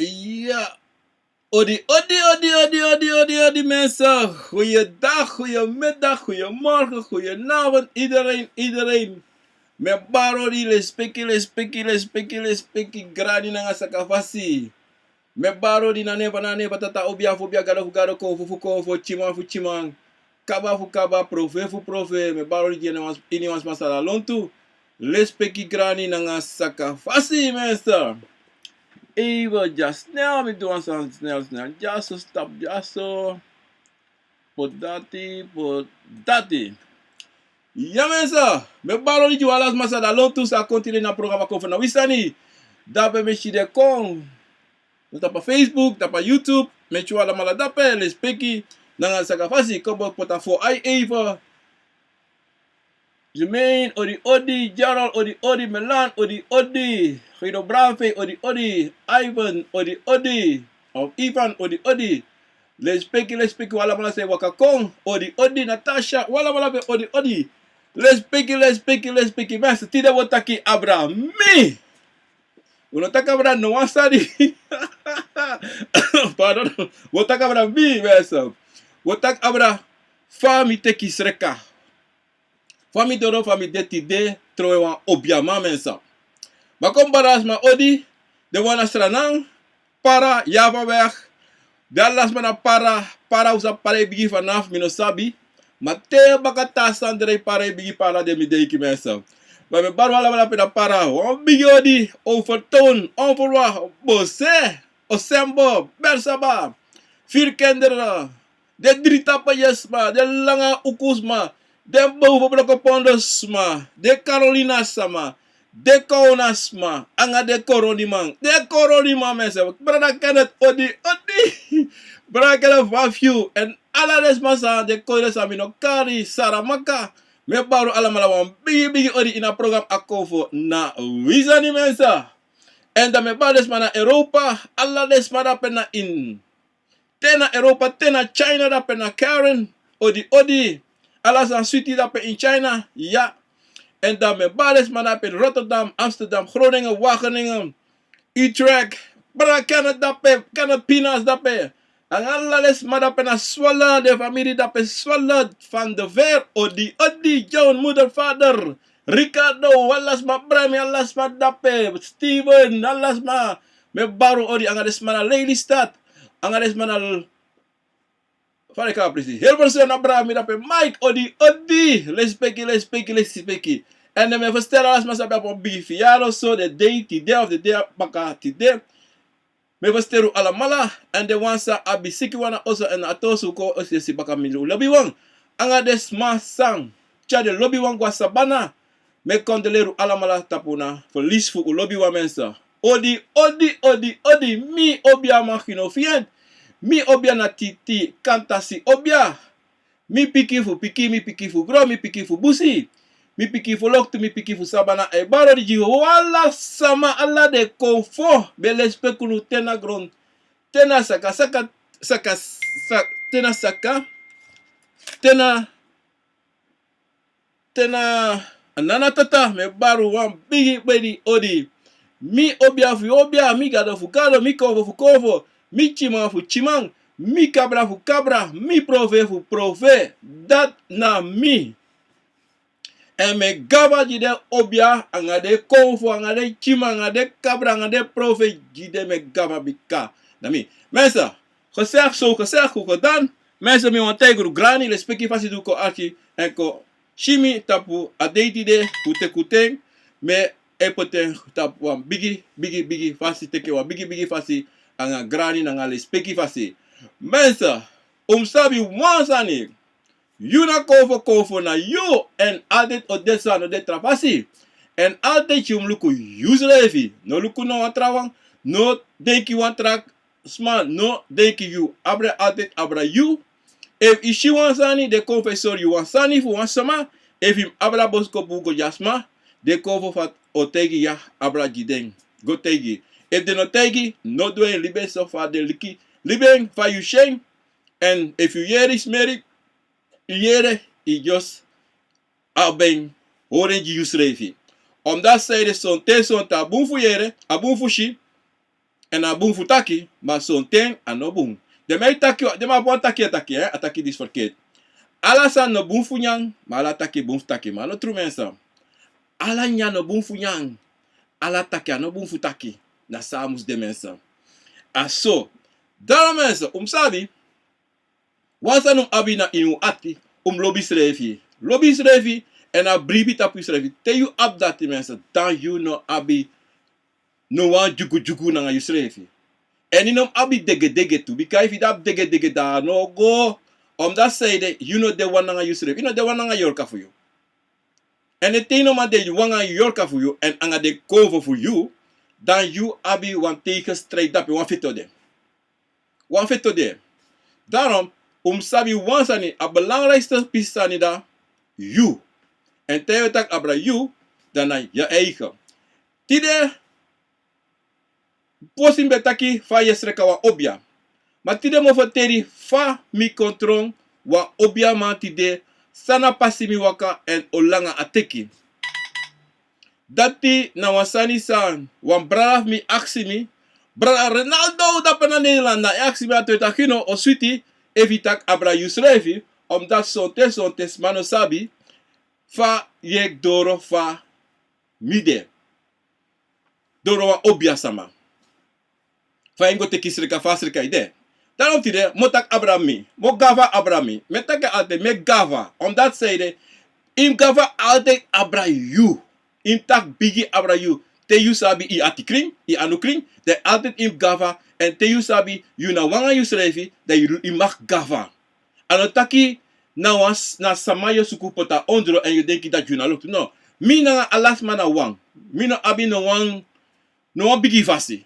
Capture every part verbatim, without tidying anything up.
Ya. Odi, odi, odi, odi, odi, odi, odi, mensen. Goeiedag, goeiemiddag, goeiemorgen, goedenavond, iedereen, iedereen. Mi e bari odi, lespeki, lespeki, lespeki, lespeki, grani nanga sakafasi. Mi e bari odi na nen fu, na nen fu Tata, obia fu obia, gado fu gado, konfo fu konfo, tyiman fu tyiman, kaba fu kaba, profeti fu profeti. Mi e bari odi gi iniwan, iniwan sma san de na lontu. Lespeki, grani nanga sakafasi, mensen. Even dya snel, mi du wan sani snel, snel. Dyaso, stap dyaso. Poti dati, poti dati. Ya, mensen, mi e bari odi gi un ala sma san de na lontu, san e continue na programa Konfo na wi sani. Dape mi e si den kon. Tapu a Facebook, tapu a YouTube, mi e si un alamala dape, lespeki nanga sakafasi, kon baka poti a fo ai even. Jermaine, odi odi, Gerald, odi odi, Melan, odi odi, Guido Brave, odi odi, Ivan, odi odi, of Ivan, odi odi. Lespeki, lespeki, un alamala san e waka kon, odi odi, Natasha, un alamala pe, odi odi. Lespeki, lespeki, lespeki, mensen, tide un o taki abra mi. Un no taki abra no wan sani. Pardon. Un o taki abra mi, mensen. Un o taki abra fa mi teki sreka. Fa mi doro, fa mi de tide, trowe wan obiaman, mensen. Ma kon bari ala sma odi, den wan na Sranan, Para, Javaweg. Den ala sma na Para, Para, un sabi Para e bigin fanafu, mi no sabi. Ma te baka taa sani drei Para e bigin, Para de mi denki, mensen. Ma mi e bari un alamala pe na Para. Wan bigi odi, Overtoom, Onverwacht, Bose, Osembo, Bersaba, Vier Kinderen, den dri tapu yesi sma, den langa uku sma, den bow fu Brokopondo sma, den Carolina sma, den Kowna sma, anga den Koroniman. Den Koroniman, mensen. Brada Kenneth, odi odi. Brada Kenneth, fa fu yu? Èn ala den sma san, den Koroniman san mi no kari, Saramaka. Mi e bari un alamala wan bigi bigi odi ini a programa Konfo na wi sani, mensen. Èn dan mi e bari den sma na Europa, ala den sma dape na ini te na Europa, te na China dape na Karen, odi odi. Ala san switi dape ini China, ya. Èn dan mi e bari den sma dape Rotterdam, Amsterdam, Groningen, Wageningen, Utrecht, Brada Kenneth dape, Kenneth Pinas dape. Anga ala den sma dape na Zwolle, den famiri dape Zwolle, Van de Veer, odi odi, John, moeder, vader, Ricardo, ala sma, Bremi, ala sma dape, Steven, ala sma. Mi e bari un odi, anga den sma na Lelystad, anga den sma na l-, fa den e kari a presi, Hilversum, na Brada mi dape, Mike, odi odi, lespeki, lespeki, lespeki. Èn dan mi e fersteri ala sma san abi wan bigi verjaardag so, den dei tide of den dei baka tide. Mi e fersteri un alamala, èn den wan san abi sikiwan na oso èn a toso kon, o si baka mindri un lobiwan. Anga den sma san tyari den lobiwan go na sabana, mi e kondoleri un alamala tapu na ferlisi fu un lobiwan, mensen. Odi odi odi odi, mi obia, ma gi no fi en. Mi obia na titi, kantasi obia. Mi pikin fu pikin, mi pikin fu gron, mi pikin fu busi, mi pikin fu loktu, mi pikin fu sabana, a e bari odi gi un ala sama, ala den Konfo, mi e lespeki unu te na gron, te na saka, saka, saka, sa-, te na saka, te na, te na nana tata, mi e bari unu wan bigi bigi odi. Mi obia fu obia, mi gado fu gado, mi konfo fu konfo, mi tyiman fu tyiman, mi kabra fu kabra, mi profeti fu profeti. Dati na mi. Èn mi e gafa gi den obia, anga den konfo, anga den tyiman, anga den kabra, anga den profeti, gi den mi e gafa, bika na mi. Mensen, gezegd zo gezegd, goed gedaan. Mensen, mi wani taigi unu grani lespeki fasi di un kon arki èn kon si mi tapu a dei tide, kuten kuten, mi e poti en tapu wan bigi bigi bigi fasi, teki wan bigi bigi fasi, anga grani nanga lespeki fasi. Mensen, un mus sabi wan sani. Yu na konfo, konfo na yu, èn altijd o de so, a no de tra fasi. Èn altijd yu mus luku yusrefi, no luku no wan trawan, no denki wan tra sma, no denki yu. Abra, altijd abra yu. Efu yu si wan sani, den konfo e sori yu wan sani fu wan sama, efu yu mus abra boskopu go gi a sma, den konfo fa o taigi yu, abra gi den, go taigi. Efu den no taigi, no du en, libi en so fa den leki, libi en fa yu si en. Èn efu yu yere, yu smeri, yu yere, yu just abi en, hori en gi yusrefi. Omdat san ede, sonten, sonten a bun fu yere, a bun fu si, Èn a bun fu taki, ma sonten a no bun. Den man e taki, den man abi wan taki, a taki, eh, a taki disi ferketi. Ala sani no bun fu nyan, ma ala taki bun fu taki, ma a no tru, mensen. Ala nyan no bun fu nyan, ala taki a no bun fu taki. Na so a mus de, mensen. A so. Daarom, mensen, un mus sabi, wan sani un mus abi na ini un ati, un mus lobi yusrefi. Lobi yusrefi, èn a bribi tapu yusrefi. Te yu abi dati, mensen, dan yu no abi no wan dyugudyugu nanga yusrefi. Èn yu no mus abi degedege tu, bika efu yu abi degedege, dan a no o go. Omdat sanede, yu no de wan nanga yusrefi, yu no de wan nanga yorka fu yu. Èn te yu no man de wan nanga yorka fu yu, èn anga den konfo fu yu, dan yu abi wan tegenstrijd dape, wan feto de. Wan feto de. Daarom, un mus sabi wan sani, a belangrijkste pisi sani, dan yu. Èn te yu e taki abra yu, dan na yu eigen. Tide, fosi mi ben taki fa yu e sreka wan obia. Ma tide mi o ferteri fa mi kon tron wan obiaman tide, san na pasi mi waka èn on langa a teki. Dati na wan sani san wan brada fu mi aksi mi. Brada Ronaldo, dape na Nederland, na en aksi mi a tori taki: "No, o switi efu yu taki abra yusrefi, omdat sonten sonten sma no sabi fa yu e doro fa mi de. Doro wan obia sama. Fa yu go teki sreka, fa sreka yu de." Daarom tide mi o taki abra mi, mi o gafa abra mi. Mi e taki altijd mi e gafa, omdat sanede, yu mus gafa altijd abra yu. Yu mus taki bigi abra yu. Te yu sabi yu ati krin, yu anu krin, dan altijd yu mus gafa. Èn te yu sabi yu na wan nanga yusrefi, dan yu, yu mag gafa. A no taki na wan s-, na sama yu o suku poti a ondro èn yu o denki dati yu na loktu. No. Mi nanga ala sma na wan. Mi no abi no wan, no wan bigi fasi.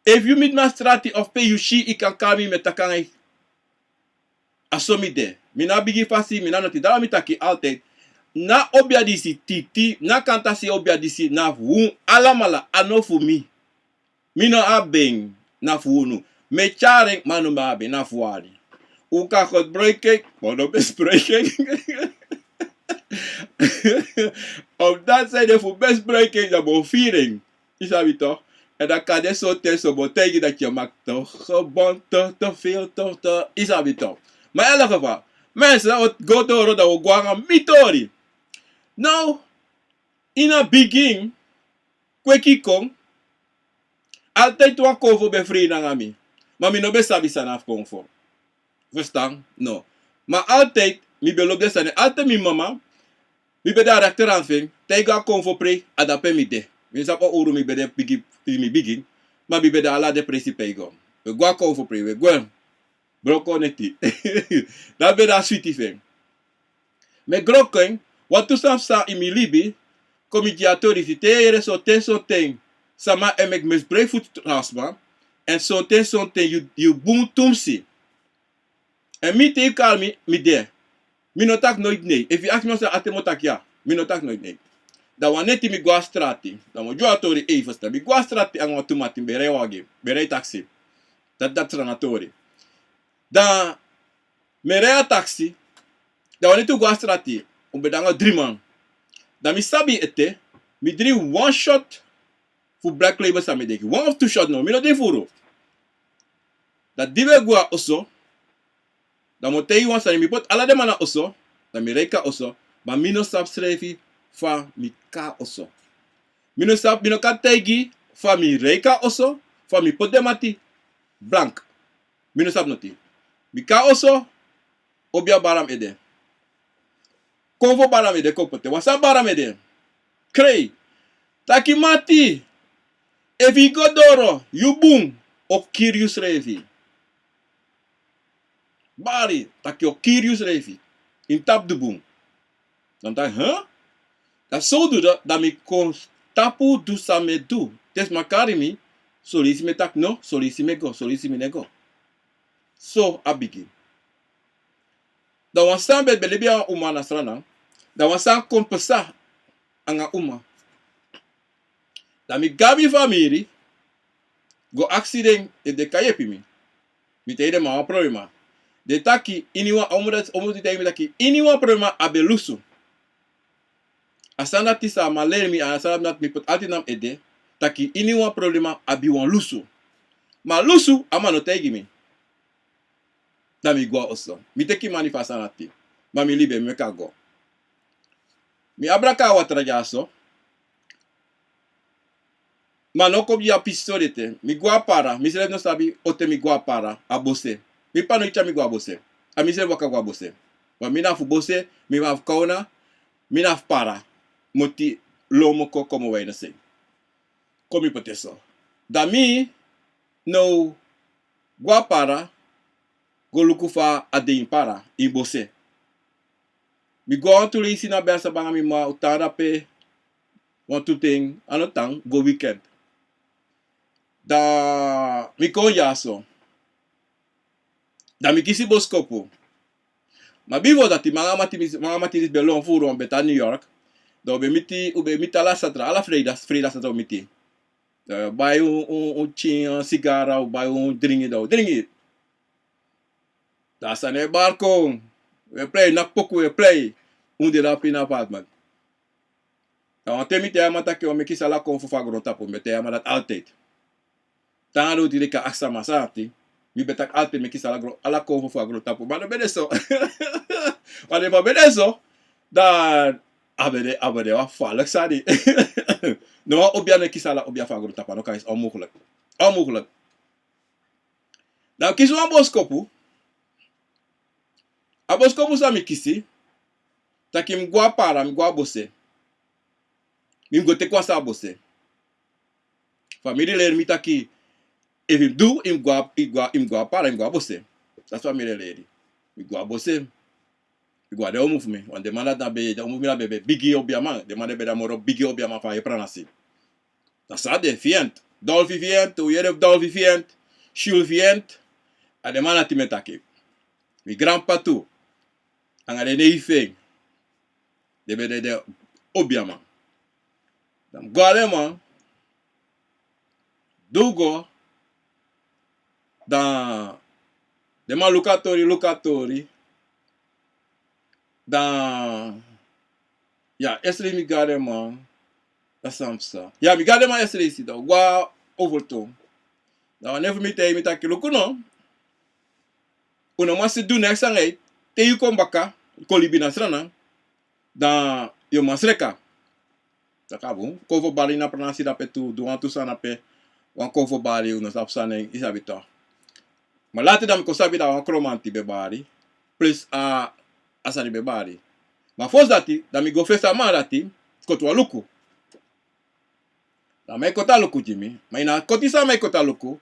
Efu yu miti mi na strati of pe yu si, yu kan kari mi, mi e taki nanga yu. A so mi de. Mi no abi bigi fasi, mi no abi noti. Daarom mi taki altijd, na obia disi, Titi, na Kantasi obia disi, na fu un alamala, a no fu mi. Mi no abi en, na fu unu. Mi e tyari en, ma a no mi abi en, na fu unu. Un kan gebruik en, ma un no misbruik en. Omdat sanede, fu misbruik en, dan mi o firi en. Yu sabi toch? Èn dan kan de sonten so mi o taigi dati yu e maki te gebon, te, te veel, te, te, yu sabi toch? Ma in elk geval, mensen, un o go doro, dan un o go nanga mi tori. Now, ini a bigin, kweki kon, altijd wan konfo ben frei nanga mi. Ma mi no ben sabi san na fu konfo. Verstaan? No. Ma altijd, mi ben lobi den sani. Altijd mi mama, mi ben de a rechterhand fu en. Te a go a konfo prei, a dape mi de. Mi no sabi on uru mi ben de bigi, mi bigin. Ma mi ben de ala den presi pe a go. We go a konfo prei, we go. Broko neti. Dati ben de a switi fu en. Mi e groko en, wantu sani psa ini mi libi, kon mi gi a tori disi: te yu yere sonten sonten sama e meki misbruik fu tra sma, èn sonten sonten yu, yu bun tumsi. Èn mi, te yu kari mi, mi de. Mi no taki noiti nei. Efu yu aksi mi wan sani, a ten mi o taki ya. Mi no taki noiti nei. Dan wan neti mi go a strati. Dan mi o gi a tori, ei, ferstan. Mi go a strati nanga wan tu mati, mi ben e rei wagi, mi ben e rei taksi. Dati, dati tranga tori. Dan mi e rei a taksi, dan wan neti un go a strati, un ben de nanga dri man. Dan mi sabi ete, mi dringi wan shot fu Black Label san mi denki. Wan of tu shot no, mi no dringi furu. Dan di wi e go a oso, dan mi o taigi wan sani, mi poti ala den man na oso, dan mi rei kon a oso, ma mi no sabi srefi fa mi kon a oso. Mi no sabi, mi no kan taigi fa mi rei kon a oso, fa mi poti den mati blank. Mi no sabi noti. Mi kon a oso, obia bari mi ede. Konfo bari mi ede, kon poti. Wan sani bari mi ede. Krei. Taki: "Mati, efu yu go doro, yu bun, o kiri yusrefi." Bari, taki o kiri yusrefi. Ini tapu du bun. Dan mi taki, huh? Dan so un du, dan mi kon tapu du san mi e du. Te sma kari mi, son leisi mi e taki no, son leisi mi e go, son leisi mi no e go. So a bigin. Dan wan sani ben, ben libi a wan uma na Sranan. Dan wan sani kon pasa anga a uma. Dan mi go na mi famiri, go aksi den efu den kan yepi mi. Mi taigi den: "Ma wan problema." Den taki: "Iniwan", a omu dati, omu dati taigi mi taki: "Iniwan problema a ben lusu." A sani dati san a man leri mi, a sani dati mi poti altijd na mi ede. taki iniwan problema abi wan lusu. Ma lusu, a man no taigi mi. Dan mi gwe na oso. Mi teki mani fu a sani dati. Ma mi libi en, mi meki a go. Mi abraka a watra dyaso. Ma no kon gi a pisi sori ete. Mi gwe na Para. Misrefi no sabi on ten mi gwe na Para. A Bose. Mi p'pa no e tyari mi gwe na Bose. A misrefi waka gwe na Bose. Ma mi na fu Bose, mi na fu Kawna, mi na fu Para. Moti lon moko komowa ini a sei. Kon mi poti en so. Dan mi now gwe na Para, go luku fa a de ini Para, ini Bose. Mi go wantu leisi na Bere Saba nanga mi m'ma, un tan drape wantu ten, a no tan, go weekend. Dan mi kon dyaso. Dan mi kisi boskopu. Ma bifo dati, mi nanga Matinis, mi nanga Matinis ben lon furu, un ben tan New York. Dan un ben miti, un ben miti ala satra, ala freida, freida satra un miti. Dan un bai un, un, un tyin, un sigara, un bai un dringi, dan un dringi. Dan a sani e bari kon. Un e plei, naki poku un e plei. Un de drape ini a apartment. Dan wan ten mi taigi a man taki un o meki sala kon fu a grontapu, mi ben taigi a man dati altijd. Te a doti, den kan aksi a man san ati. Mi ben taki altijd meki sala gron, ala kon fu a grontapu. Ma no ben de so. Ma efu a ben de so, dan a ben de, a ben de wan falek sani. No wan obia no e kisi ala obia fu a grontapu, a no kan, is onmogelijk. Onmogelijk. Dan mi kisi wan boskopu. A boskopu san mi kisi, taki mi gwe na Para, mi gwe na Bose. Mi mus go teki wan sani na Bose. Famiri leri mi taki, efu mi du, mi mus gwe na, mi mus gwe na, mi mus gwe na Para, mi mus gwe na Bose. Dati famiri leri. Mi gwe na Bose. Mi gwe na den omu fu mi. Want den man dati na ben, den omu fu mi na ben, ben bigi obiaman. Den man dati ben de a moro bigi obiaman fu a heri pranasi. Dan san a de, Viënt. Dolfi Viënt, un yere fu Dolfi Viënt, Jules Viënt. A den man dati mi e taki. Mi granp'pa tu. Nanga den neef fu en. Den ben de, den obiaman. Dan mi go na den man. Di un go, dan den man luku a tori, luku a tori. Dan, ya, esri mi go na den man, dan san psa. Ya, mi go na den man esri, si dan un go na Overtoom. Dan wan neef fu mi taigi mi taki, luku no, un no man sidon neks nanga yu, te yu kon baka, kon libi na Sranan, dan yu o man sreka. Taki a bun, konfo bari na pranasi drape tu, du wantu sani drape, wan konfo bari, un no sabi san nen, yu sabi toch. Ma lati dan mi kon sabi dati wan Kromanti ben bari, plus a, a sani ben bari. Ma fosi dati, dan mi go fesi a man dati, koti wan luku. Dan a man e koti a luku gi mi, ma ini a koti san a man e koti a luku,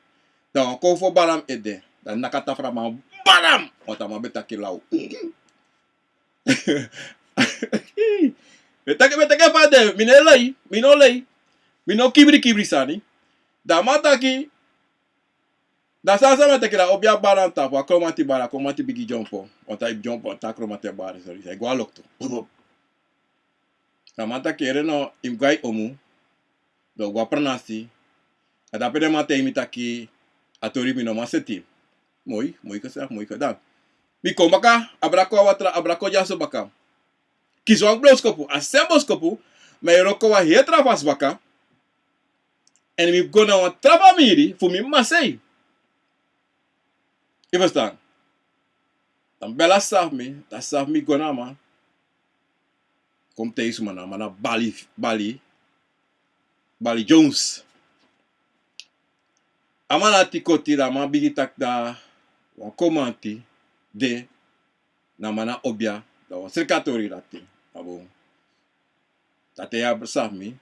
dan wan konfo bari na mi ede, dan naki a tafra man, bam! Want a man ben taki law. Mi e taki, mi e taki fa a de, mi no e lei, mi no lei. Mi no kibri kibri sani. Dan a man taki, dan san san mi e taki, dan obia bari na tapu, a Kromanti bari, a Kromanti bigin dyompo. Want a e dyompo, a Kromanti e bari, sorry, a e go na loktu. Dan a man taki, yere no, yu mus go na yu omu, dan un go na pranasi. A dape den man taigi mi taki, a tori mi no man seti. Moi, moi kasa, moi kasa. Dan mi kon baka, abra kon a watra, abra kon dyaso baka. Kisi wan boskopu, a sem boskopu, ma e wroko wan heri tra fasi baka. Èn mi go na wan tra famiri fu mi m'ma sei. Yu ferstan? Dan mi bel a sisa fu mi, dan a sisa fu mi go na a man. Kon mi taigi suma na a man, na Bali, Bali, Bali Jones. A man dati koti, dan a man bigin taki, dan wan Kromanti de, na a man na obia, dan wan sreka tori dati. A bun. Dati a sisa fu mi,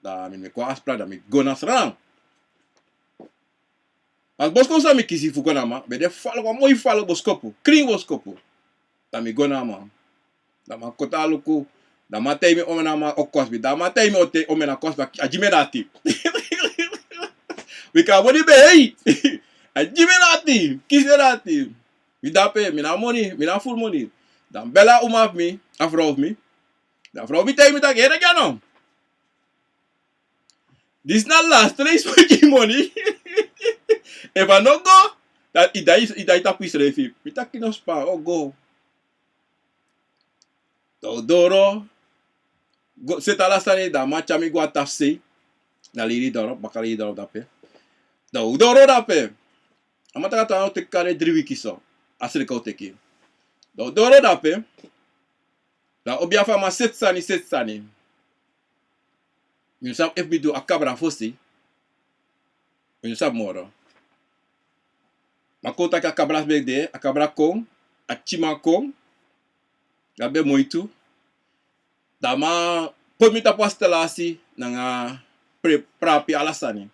dan mi meki wan afspraak, dan mi go na Sranan. A boskopu san mi kisi fu go na a man, ben de fala, wan moi fala boskopu, krin boskopu. Dan mi go na a man. Dan a man koti a luku. Dan a man taigi mi omeni a man o kosi mi. Dan a man taigi mi o te omeni a kosi mi, a gi mi en dati. Bika a moni ben hei. A gi mi en dati. Kisi mi en dati. Mi dape, mi no abi moni, mi no abi furu moni. Dan mi bel a uma fu mi, a frow fu mi. Dan a frow fu mi taigi mi taki, yere dya no. Disi na last leisi fu gi moni. Efu a no go, dan i dai, i dai tapu yusrefi. Mi taki no span, o go. Dan un doro, go, seti ala sani, dan a man tyari mi go na tafusei. Na Lelydorp, baka Lelydorp dape. Dan un doro dape. A man taki a teki kari dri wiki so. A sreka un teki. Dan un doro dape. Dan obiaman seti sani, seti sani. Mi no sabi efu mi du a kabra fosi. Mi no sabi moro. Ma kon taki a kabra ben de, a kabra kon, a pikinman kon. A ben moi tu. Dan a man poti mi tapu a stalasi nanga pre-, prapi ala sani.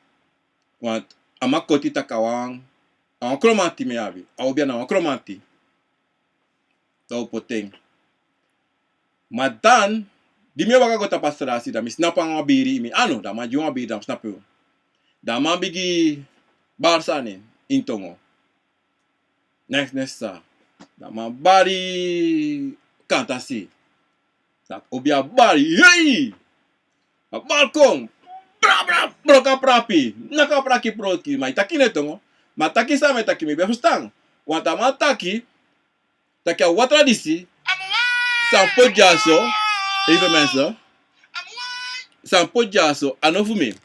Want a man koti taki a wan, a wan kromanti mi abi. A obia na wan kromanti. Dan un poti en. Ma dan, di mi e waka go tapu a stalasi, dan mi snapu anga wan biri ini mi anu, dan a man gi wan biri, dan mi snapu. Dan a man bigin bari sani ini tongo. Next, next sa. Dan a man bari kantasi. Dan obia bari, hey! A bari kon. Bra, bra, broka prapi. Naka praki broki. Ma yu taki ini tongo. Ma taki san mi e taki mi ben fusutan. Want a man taki, taki a watra disi san poti dyaso. Even mensen. San poti dyaso. A no fu mi.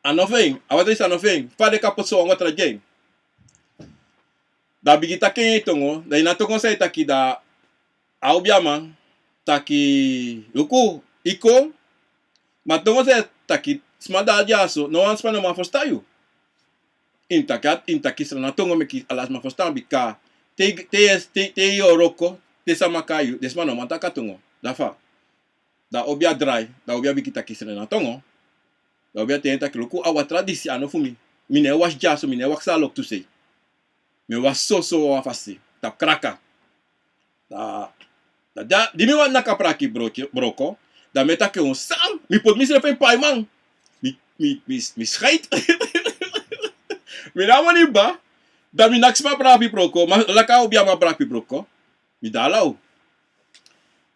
A no fu en. A watra disi a no fu en. Fa den kan poti so wan watra gi en. Dan a bigin taki en tongo. Dan ini a tongo san yu taki dan a obiaman taki, luku, yu kon. Ma tongo san yu taki, sma di de dyaso, no wan sma no man fusutan yu. Yu mus taki, yu mus taki Sranan tongo meki ala sma fusutan, bika te, te, te, te yu o wroko, te sama kon na yu, den sma no man taki a tongo. Dan fa. Dan a obia drai, dan a obia bigin taki Sranan tongo. Dan a obia taigi en taki, luku, a watra disi a no fu mi. Mi no e wasi dyaso, mi no e waka san a loktu sei. Mi e wasi soso wan fasi, tapu kraka. Dan, dan, dan, di mi wani naka praki broki, broko, dan mi e taki en san, mi poti misrefi ini paiman. Mi, mi, mi, mi schaet. Mi no abi moni kba, dan mi naki sma praki broko, ma leki a obiaman praki broko, mi de law.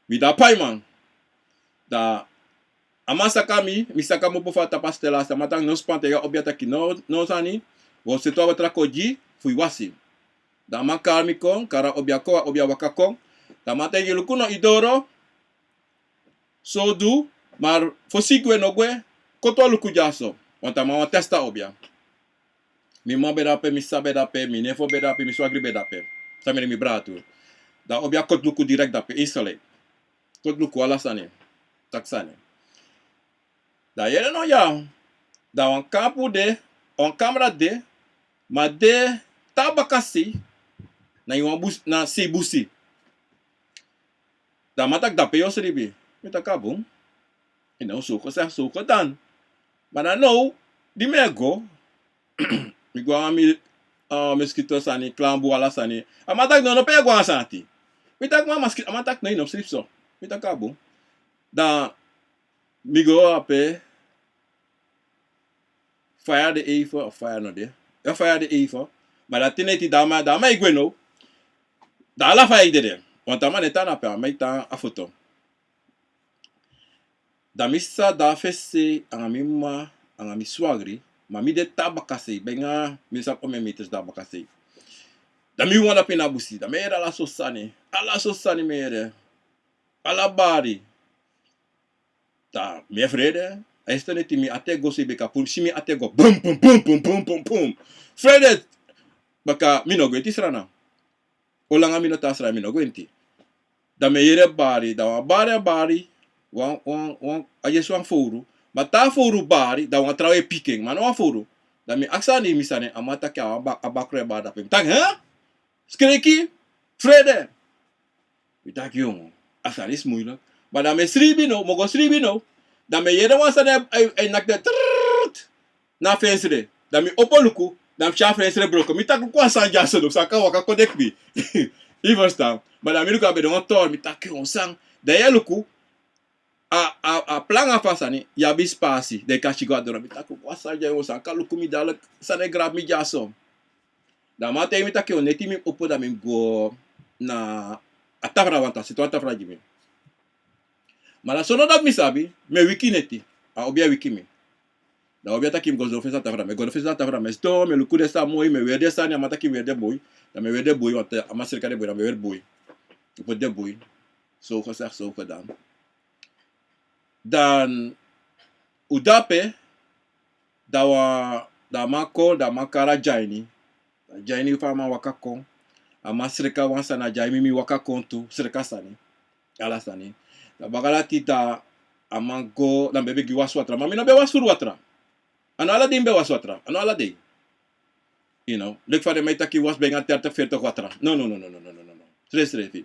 Mi de paiman. Dan, a man saka mi, mi saka kmopo fu a tapu a stalasi, a man taki no spanti, a obia taki no, no sani, wi o seti wan watra kon gi, fu yu wasi. Dan a man kari mi kon, kari a obia kon, a obia waka kon. Dan a man taigi, luku no, yu doro, so du, ma fosi yu gwe no gwe, koti wan luku dyaso. Want a man wani testi a obia. Mi m'ma ben de ape, mi sisa ben de ape, mi nefo ben de ape, mi swagri ben de ape. San mi de, mi brada tu. Dan a obia koti luku direct de ape, instantly. Koti luku ala sani. Taki sani. Dan yere no ya. Dan wan kampu de, wan kamra de, ma a de te na bakasei, na ini wan bus-, na sei busi. Dan a man taki, dape yu o sribi. Mi taki a bun. Yu no, so kon sa, so kon dan. Ma dan now, di mi e go, mi go anga mi, ah, mosquito sani, klambu, ala sani. A man taki, no, no, pe yu e go anga santi. Mi taki, ma mosquito, a man taki, no, yu no sribi so. Mi taki a bun. Dan, mi go ape, faya de even, of faya no de. Ya, faya de even. Ma dan te neti dan a man, dan a man e gwe now. Dan ala faya e dede. Want a man no e tan na ape, a man e tan a foto. Dan mi sisa de a fesi sei, anga mi m'ma, anga mi swagri. Ma mi de te na bakasei, ben anga mi sabi omeni meters de na bakasei. Dan mi wan de ape na busi, dan mi e yere ala sortu sani. Ala sortu sani mi e yere. Ala bari. Dan mi e frede. A yesi neti mi ati e go sei, bika fu mi si mi ati e go. Bum, bum, bum. Frede. Bika mi no gwenti Sranan. Olanga mi no tan Sranan, mi no gwenti. Dan mi e yere bari, dan wan bari a bari. Wan, wan, wan, a yesi wan fowru. Ma te a fowru bari, dan wan trawan e piki en. Ma no wan fowru. Dan mi aksi a nen, mi sani, a man taki a wan ba-, a bakru e bari dape. Mi taki, hè? Skreki, frede. Mi taki, yongu, a sani is moeilijk. Ma dan mi e sribi now, mi o go sribi now. Dan mi e yere wan sani e, e, e naki de, trrrt, na fensre. Dan mi opo luku, dan mi si a fensre broko. Mi taki, luku wan sani dyaso, san kan waka kon deki mi. Yu e ferstan. Ma dan mi luku, a ben de wan tori, mi taki, yongu, san. Dan yu e luku, a, a, a planga fu a sani, yu abi spasi, dan yu kan si go na doro. Mi taki, luku wan sani dya, yongu, san kan luku mi, dati sani e grabu mi dyaso. Dan a man taigi mi taki, o neti mi opo, dan mi go na a tafra, want a seti wan tafra gi mi. Ma na so no dati mi sabi, mi e wiki neti, a obia wiki mi. Dan a obia taki mi go sidon fesi a tafra, mi e go sidon fesi a tafra, mi e sidon, mi e luku den sani moi, mi e weri den sani, a man taki mi weri den bui, dan mi e weri den bui, want a man sreka den bui, dan mi e weri bui. Mi poti den bui, so gezegd, so gedaan. Dan Un de ape, da wan, da a man kon, da a man kari a dyaini. A dyaini fa a man waka kon. A man sreka wan sani, a dyaini mi waka kon tu, sreka sani. Ala sani. Da baka dati da a man go, da mi ben bigin wasi watra. Ma mi no ben wasi furu watra. A no ala dei mi ben wasi watra. A no ala dei. You know, leki fa den man e taki wasi ben nanga dertig, veertig watra. No, no, no. Srefsrefi.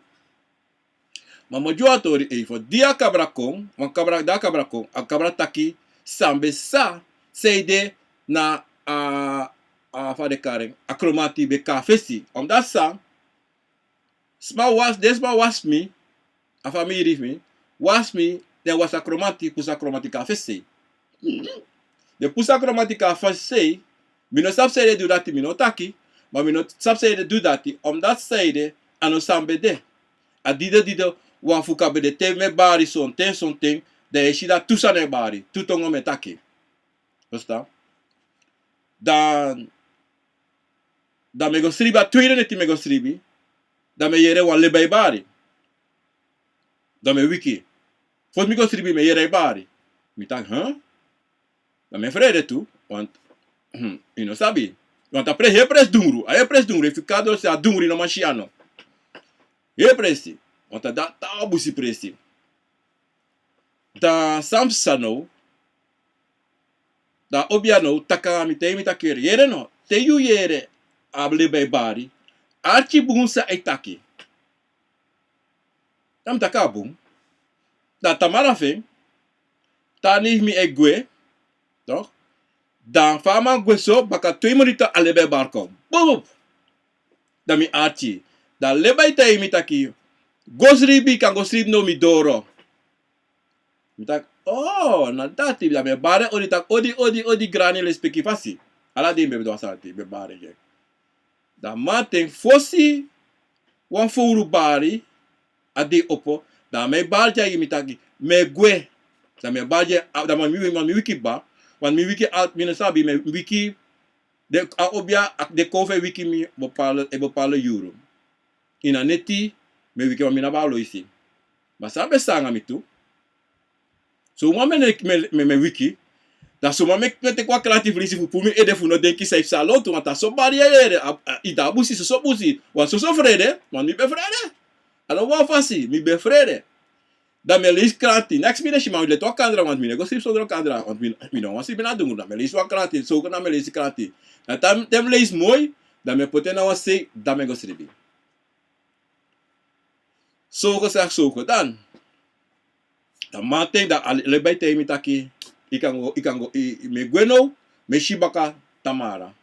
Ma mi o gi wan tori even. Di a kabra kon, wan kabra, di a kabra kon, a kabra taki san ben sa, sanede na a, a fa den kari en, a kromanti ben kon na fesi. Omdat san, sma wasi, den sma wasi mi, a famiri fu mi, wasi mi, den wasi a kromanti, puru san a kromanti kon na fesi. Den puru san a kromanti kon na fesi, mi no sabi sanede du dati, mi no taki, ma mi no sabi sanede du dati, omdat sanede, a no san ben de. A dide dide, wan fuka ben de, te mi e bari sonten, sonten, da yu e si dati tu sani e bari, tu tongo mi e taki. Verstaan? Dan, dan mi e go sribi, a tweede neti mi e go sribi, dan mi e yere wan leba e bari. Dan mi e wiki. Fosi mi go sribi mi e yere a e bari. Mi taki, huh? Dan mi e frede tu, want, hmm, yu no sabi. Want a pre-, heri presi dungru, a heri presi dungru, efu yu kon doro se a dungru, yu no man si a no. Heri presi, want a dati a busi presi. Dan san psa now, dan a obia now taki nanga mi, taigi mi taki yere, yere no, te yu yere a leba e bari, arki bun san a e taki. Dan mi taki a bun. Dan tamara fu en, te a neifi mi e gwe, toch? Dan fa a man gwe so, baka twee minuten a leba e bari kon. Bup! Dan mi arki. Dan leba e taigi mi taki, go sribi, yu kan go sribi now, mi doro. Mi taki, oh, na dati, dan mi e bari odi, taki, odi, odi, odi, grani, lespeki fasi. Ala dei mi ben du a sani, mi e bari gi en. Dan mamanten fosi wan fowru bari, a dei opo, dan mi e bari gi en, mi taki, mi e gwe. Dan mi e bari gi en, a, dan mi, mi, mi wiki kaba, want mi wiki a, mi no sabi, mi wiki, den, a obia, a, den kon fu e wiki mi bepaalde, e bepaalde yuru. Ini a neti, mi e wiki, ma mi no abi a loisi. Ma san ben sa nanga mi tu. So wan mi e, mi e, mi e, mi e wiki. Dan so wan mi e, mi e teki wan kranti fu leisi fu puru mi ede fu no denki san e psa lontu, want a so bari yu e yere, a, a, yu de a busi, soso busi. Wan soso frede, want mi ben frede. A no wan fasi, mi ben frede. Dan mi e leisi kranti. Neks mi de si, ma mi leti wan kandra, want mi no e go sribi sondro kandra, want mi, mi no wani sribi na dungru. Dan mi e leisi wan kranti, so kon dan mi e leisi kranti. Dan te mi leisi moi, dan mi e poti en na wan sei, dan mi e go sribi. So gezegd, so gedaan. Dan mamanten dan a leba e taigi mi taki, yu kan go, yu kan go, yu, yu, mi e gwe now, mi e si baka tamara.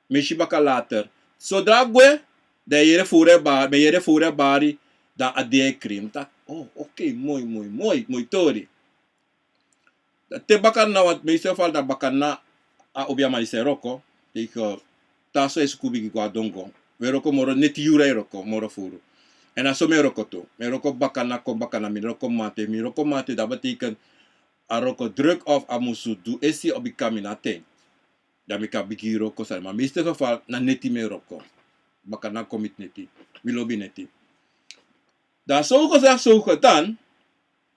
Mi e si baka later. Sodra a gwe, dan yu e yere fowru e bari, mi e yere fowru e bari, dan a dei e krin. Mi taki, oh, oké, moi, moi, moi, moi tori. Dan te bakadina, want meestal na bakadina a obiaman disi e wroko. Te yu kon tan so e suku bigi go na dongo. Wi e wroko moro neti yuru, e wroko moro furu. Èn na so mi e wroko tu. Mi e wroko bakadina kon bakadina, mi no wroko mamanten, mi wroko mamanten, dan betekent a wroko druk of a musu du esi o bika mi na ten. Dan mi kan bigin wroko sani. Ma meestal na neti mi e wroko. Bakadina kon miti neti. Mi lobi neti. Dan so gezegd, so gedaan.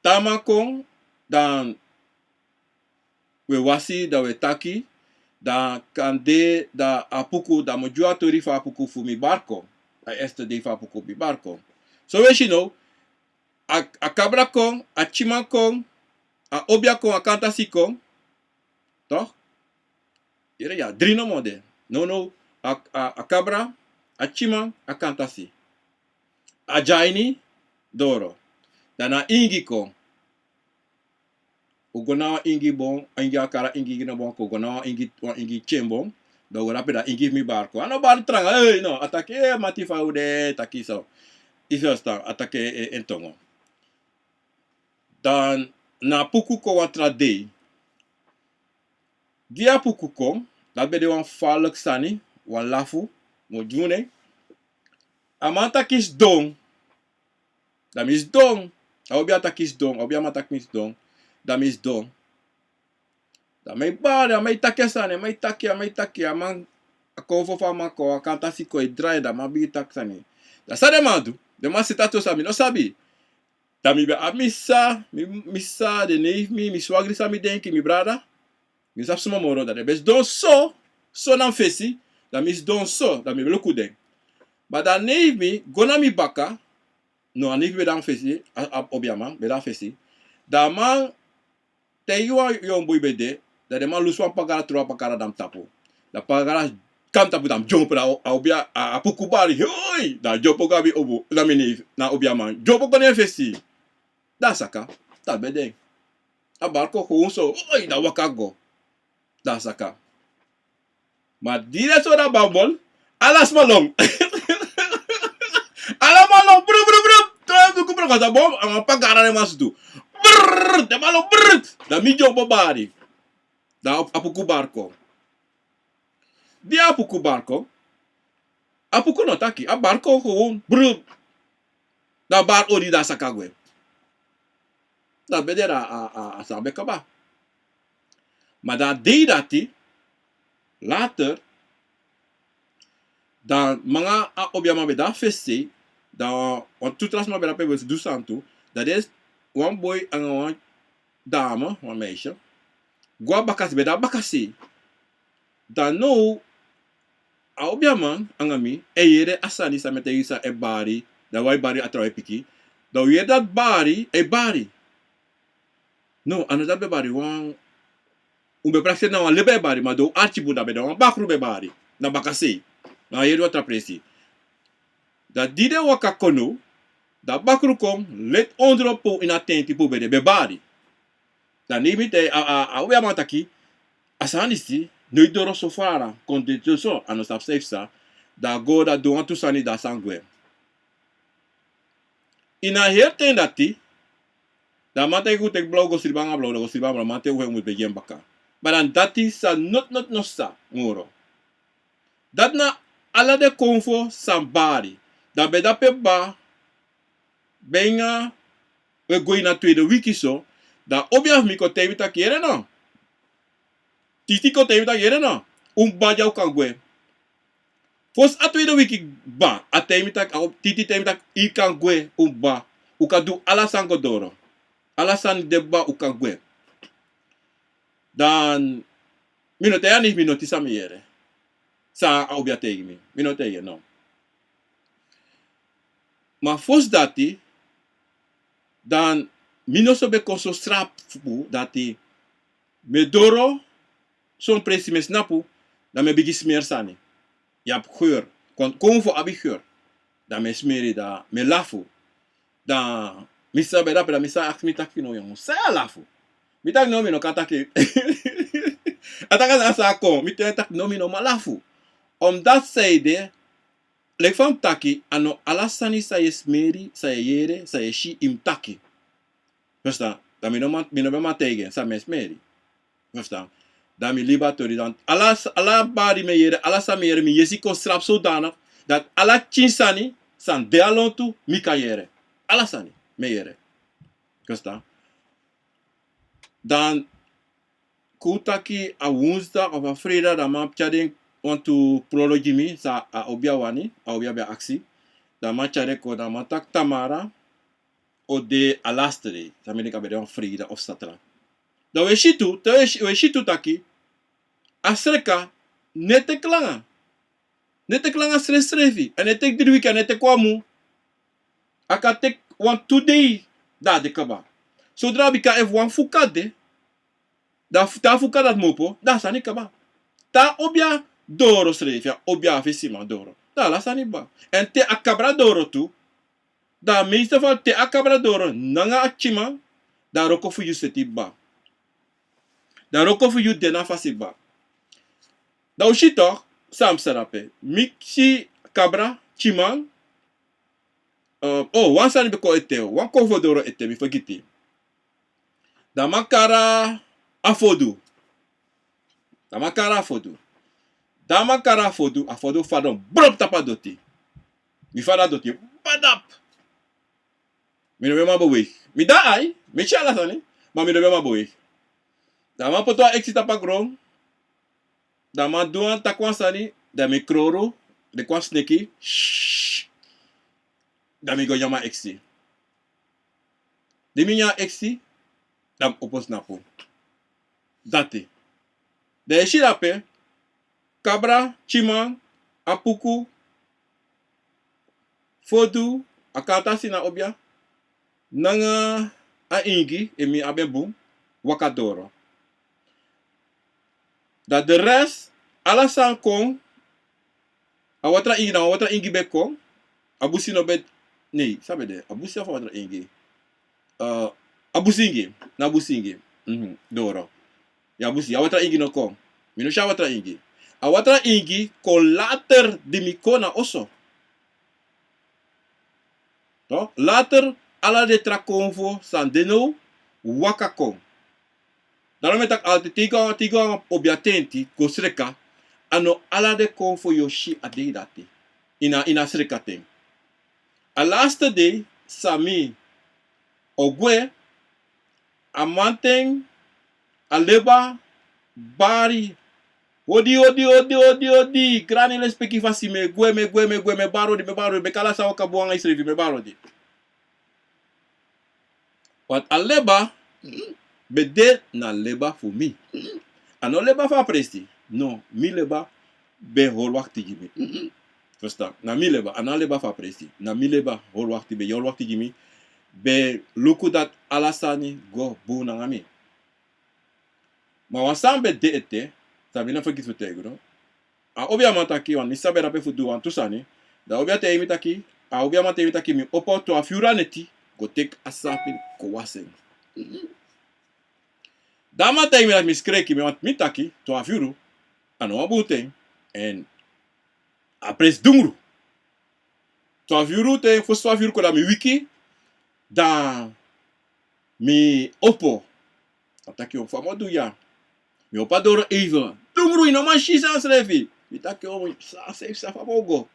Te a man kon, dan wi e wasi, dan wi e taki, dan kande, dan a puku, dan mi o gi wan tori fu a puku fu mi bari kon. A eerste dei fu a puku mi bari kon. So wi e si now, a, a kabra kon, a tyiman kon, a obia kon, a kantasi kon. Toch? Yere ya, dri nomo de. Now now, a, a, a kabra, a tyiman, a kantasi. A dyaini doro. Dan a ingi kon. Un go na wan ingi bon, a ingi a kari a ingi, ingi no bon, kon go na wan ingi, wan ingi tyen bon. Dan un go drape, dan ingi fu mi bari kon. A no bari tranga, hey, no, a taki, eh, mati, fa un de, taki so. Yu ferstan, a taki, eh, en tongo. Dan na a puku kon wan tra dei. Di a puku kon, dati ben de wan falek sani, wan lafu, mi o gi unu en. A man taki sidon. Dan mi sidon. A obia taki sidon, a obiaman taki mi sidon. Dan mi sidon. Dan mi e bari, a man e taki a sani, a man e taki, a man e taki, a man, a konfo fu a man kon, a kantasi kon e drai, dan a man bigin taki sani. Dan san den man du, den man seti a tori san mi no sabi. Dan mi ben abi mi sisa, mi, mi sisa, den neef mi, mi swagri san mi denki, mi brada. Mi sabi suma moro, dan den ben sidon so, so na mi fesi, dan mi sidon so, dan mi ben luku den. Ma dan neef mi go na mi baka, no, a neef mi ben de na mi fesi, a, a obiaman ben de na mi fesi. Dan a man taigi wan yongu boi ben de, dan den man lusu wan pagara, tron wan pagara na mi tapu. Dan pagara kon na mi tapu, dan mi dyompo, dan a obia, a, a puku bari, hoi! Dan a dyompo go abi obu, na mi neef, na obiaman. Dyompo kon na en fesi. Dan a saka, dan a ben de. A bari kon gewoon so, hoi! Dan a waka go. Dan a saka. Ma di den sori a bambol, ala sma lon. Ala man lon, bru, bru, bru. Tron en duku, bru, kasa bom, a man pagara den man sutu. Brrr, den man lon, brrr. Dan mi dyompo bari. Dan a, a puku bari kon. Di a puku bari kon, a puku no taki, a bari kon gewoon, brrr. Dan a bari odi, dan a saka gwe. Dan a ben de, a, a, a, a sani ben kaba. Ma dan a dei dati, later, dan mi nanga a obiaman ben de na fesi, dan wan tu tra sma ben de ape, ben e du sani tu, dan den, wan boi nanga wan dame, wan meisje, go na bakasei, ben de na bakasei. Dan now, a obiaman nanga mi e yere a sani san mi e taigi yu san e bari, dan wi e bari a trawan e piki. Dan wi yere dati bari, e bari. No, a no dati ben bari, wan, un ben prakseri na wan leba e bari, ma dan un arki bun, dan ben de wan bakru ben bari, na bakasei. Ma a yere wan tra presi. Dan di den waka kon now, dan bakru kon, leti ondro puu ini a tenti pe un ben de, ben bari. Dan neef mi taigi a, a, a obiaman taki, a sani disi, no e doro so fara, kon de so, a no sabi san e psa. Dan a go, dan a du wantu sani, dan a sani gwe. Ini a heri ten dati, dan a man taigi un teki blaw go sribi nanga blaw, dan go sribi nanga blaw, man taigi un mus begi en baka. Ma dan dati san noti, noti, no sa moro. Dati na ala den konfo san bari. Dan ben de ape kaba, ben nanga, we go ini a tweede wiki so, dan a obia fu mi kon taigi mi taki yere no. Titi kon taigi mi taki yere no. Un kba, dya un kan gwe. Fosi a tweede wiki kaba, a taigi mi taki, a o-, Titi taigi mi taki, yu kan gwe, un kba. Un kan du ala sani go doro. Ala sani de kaba, un kan gwe. Dan, mi no taigi a neef mi noti san mi yere. San a obia taigi mi. Mi no taigi en, no. Ma fosi dati, dan mi noso ben kon so srapu dati mi e doro son presi, mi e snapu, dan mi e bigin smeri sani. Yu abi geur. Kon, konfo abi geur. Dan mi e smeri, dan mi e lafu. Dan mi sisa ben de ape, dan mi sisa aksi mi taki, no, yongu, san yu e lafu? Mi taki no, mi no kan taki. A taki a sani kon, mi taigi en taki no, mi no man lafu. Omdat san ede, leki fa mi taki, a no ala sani san yu e smeri, san yu e yere, san yu e si, yu mus taki. Verstaan? Dan mi no man, mi no ben man taigi en san mi e smeri. Verstaan? Dan mi libi a tori, dan ala, ala bari mi e yere, ala san mi e yere, mi yesi kon srapu zodanig dati ala pikin sani san de a lontu, mi kan yere. Ala sani mi e yere. Verstaan? Dan kon taki a woensdag of a vrijdag, dan man tyari den wantu prolo gi mi, san a obia wani, a obia ben aksi. Dan man tyari kon, dan man taki Tamara, o de a laste dei, san mi denki a ben de wan vrijdag of satra. Dan we si tu, te we si, we si tu taki, a sreka, no e teki langa. No e teki langa srefsrefi, a no e teki dri wiki, a no e teki wan mun. A kan teki wantu dei, dan a de kaba. Sodra, bika efu wan fuka de, dan fu, te a fuka dati kmopo, dan a sani kaba. Te a obia doro srefi, a obia fesiman doro, dan ala sani kba. Èn te a kabra doro tu, dan meeste fu te a kabra doro nanga a pikinman, dan a wroko fu yu seti kba. Dan a wroko fu yu de na fasi kba. Dan un si toch, san mi sa dape. Mi si kabra, pikinman, eh, oh, wan sani ben kon ete, wan konfo doro ete, mi fergiti. Dan man kari a fodu. Dan man kari a fodu. Dan man kari a fodu, a fodu fadon brop tapu a doti. Mi fadon a doti, badap. Mi no ben man beweeg. Mi de na ai, mi e si ala sani, ma mi no ben man beweeg. Dan man poti wan eksi tapu a gron. Dan man du wan taki wan sani, dan mi kroro, leki wan sneki, shh. Dan mi go nyan a eksi. Di mi nyan eksi, dan mi opo snapu. Dati. Dan yu si dape, kabra, tyiman, apuku, fodu, a kartasi na obia, nanga a ingi, efu mi abi en bun, waka doro. Dan de rest, ala san kon, a watra ingi, na watra ingi ben kon, a busi no ben, nee, san ben de, a busi of a watra ingi? Eh, a busi ingi, na busi ingi. Mhm, doro. Ya busi, a watra ingi no kon. Mi no si a watra ingi. A watra ingi kon later di mi kon na oso. No? Later, ala den tra konfo san de now, waka kon. Daarom mi e taki altijd, te yu go, te yu go nanga obia tenti, go sreka, a no ala den konfo yu o si a dei dati. Ini a, ini a sreka ten. A laatste dei san mi o gwe, a manten, a leba, bari, odi, odi, odi, odi, odi, grani lespeki fasi mi e gwe, mi e gwe, mi e gwe, mi e bari odi, mi e bari odi, mi e kala san waka bun nanga yusrefi, mi e bari odi. Want a leba, mm, ben de na leba fu mi. Mm. A no leba fu a presi. No, mi leba ben hori wakti gi mi. Mm. Verstaan? Na mi leba, a no a leba fu a presi. Na mi leba hori wakti, ben hori wakti gi mi. Ben luku dati ala sani go bun nanga mi. Ma wan sani ben de ete, san mi no fergiti fu taigi unu. A obiaman taki, want mi sabi drape fu du wantu sani. Dan a obia taigi mi taki, a obiaman taigi mi taki mi opo twafu yuru a neti, go teki a sapi, go wasi en. Dan a man taigi mi dati mi skreki, mi, want mi taki, twafu yuru, a no wan bun ten, èn a presi dungru. Twafu yuru, te fosi twafu yuru kon dan mi wiki, dan mi opo. A taki, o, fa mi o du ya? Mi opo a doro even. Dungru, yu no man si san srefi. Mi taki, o, san srefi, san fa mi o go?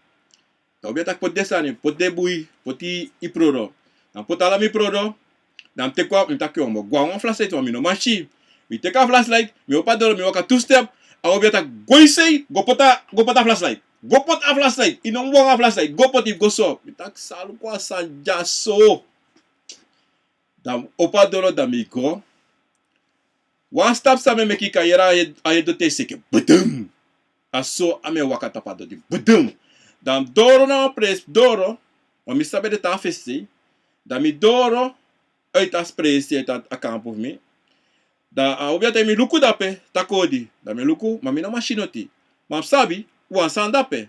Dan a obia taki poti den sani, poti den bui, poti yu prodo. Dan mi poti ala mi prodo. Dan mi teki wan, mi taki, o, mi o go nanga wan flashlight, want mi no man si. Mi teki a flashlight, mi opo a doro, mi waka tu step. A obia taki, go ini sei, go poti a, go poti a flashlight. Go poti a flashlight, yu no man go nanga flashlight, go poti, go so. Mi taki, san luku a sani dyaso. Dan mi opo a doro, dan mi go. Wan stap san mi e meki, yu kan yere a hed-, a hedo te seke. Budum! A so a mi e waka tapu a doti. Budum! Dan mi doro na wan presi, doro. Ma mi sabi de tan a fesi sei. Dan mi doro, uit a presi, uit a kampu fu mi. Dan a obia taigi mi luku drape, taki odi. Dan mi luku, ma mi no man si noti. Ma mi sabi, wan sani drape.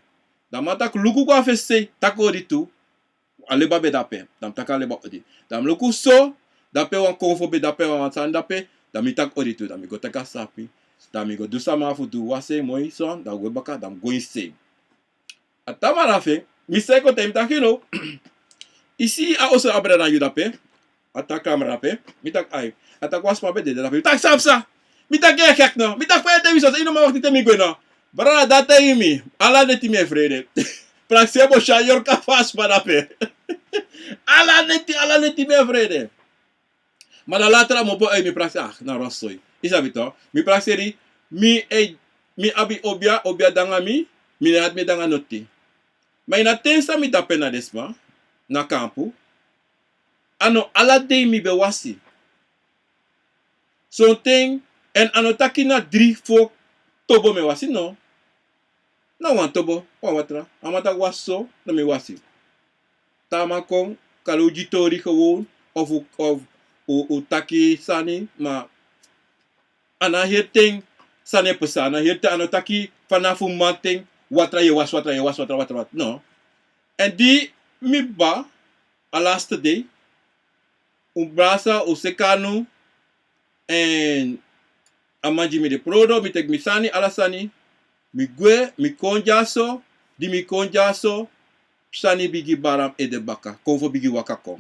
Dan a man taki luku go a fesi sei, taki odi tu. A leba ben drape, dan mi taki a leba odi. Dan mi luku so, drape wan konfo ben drape, wan sani drape, dan mi taki odi tu, dan mi go teki a sapi, dan mi go du san mi abi fu du, wasi en moi so, dan mi go baka, dan mi go ini sei. A tamara fu en, mi seni kon taigi mi taki no, yu si a oso a brada yu drape, a taki a mama drape, mi taki ai, a taki wan sma ben dede drape, mi taki san psa, mi taki yu e gek no, mi taki fa yu e taigi mi so, yu no man wakti te mi gwe no. Brada, dati taigi mi, ala neti mi e frede. Prakseri bo si a yorka fu a sma drape. Ala neti, ala neti mi e frede. Ma dan later mi opo, eh, mi prakseri, ah, na rosoi. Yu sabi to, mi prakseri, mi, eh, mi abi obia, obia de nanga mi, mi no e hati mi ede nanga noti. Ma ini a ten san mi de ape na den sma, na kampu, a no ala dei mi ben wasi. Sonten, èn a no taki na dri, fo tobo mi e wasi, no. Na wan tobo, wan watra. A man taki wasi so, dan mi wasi. Te a man kon, kari un gi tori gewoon, of, of, un, un taki sani, ma a no heri ten sani e pasa, a no heri ten, a no taki fanafu mamanten, watra yu e wasi, watra yu e wasi, watra, watra, watra. No. Èn di mi kba, a laatste dei, un brasa, un seka anu, èn a man gi mi den prodo, mi teki mi sani, ala sani, mi gwe, mi kon dyaso, di mi kon dyaso, sani bigin bari na mi ede baka, konfo bigin waka kon.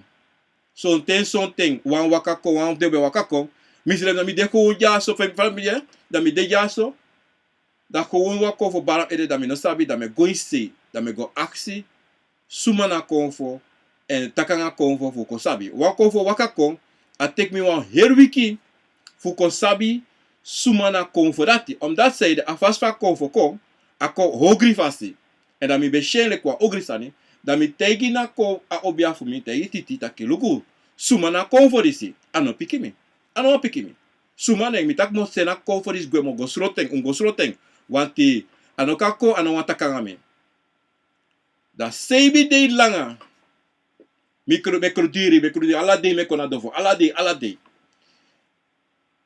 Sonten, sonten, wan waka kon, wan fu den ben waka kon, misrefi na mi de kon dyaso, fa mi de, dan mi de dyaso, dan kon wan konfo bari na mi ede, dan mi no sabi, dan mi e go ini sei, dan mi e go aksi, suma na konfo, èn taki nanga konfo fu kon sabi. Wan konfo waka kon, a teki mi wan heri wiki fu kon sabi suma na konfo dati. Omdat san ede, a fasi fa a konfo kon, a kon ogri fasi. Èn dan mi ben si en leki wan ogri sani, dan mi taigi na kon a obia fu mi, taigi Titi taki luku, Suma na konfo disi? A no piki mi. A no wan piki mi. Suma nen mi taki mi o seni a konfo disi gwe, mi o go sroto en, un go sroto en. Wanti a no kan kon, a no wani taki nanga mi. Da seibi dei langa mi kru, mi krudiri, mi krudiri. Ala dei mi e kon na dofu. Ala dei, ala dei.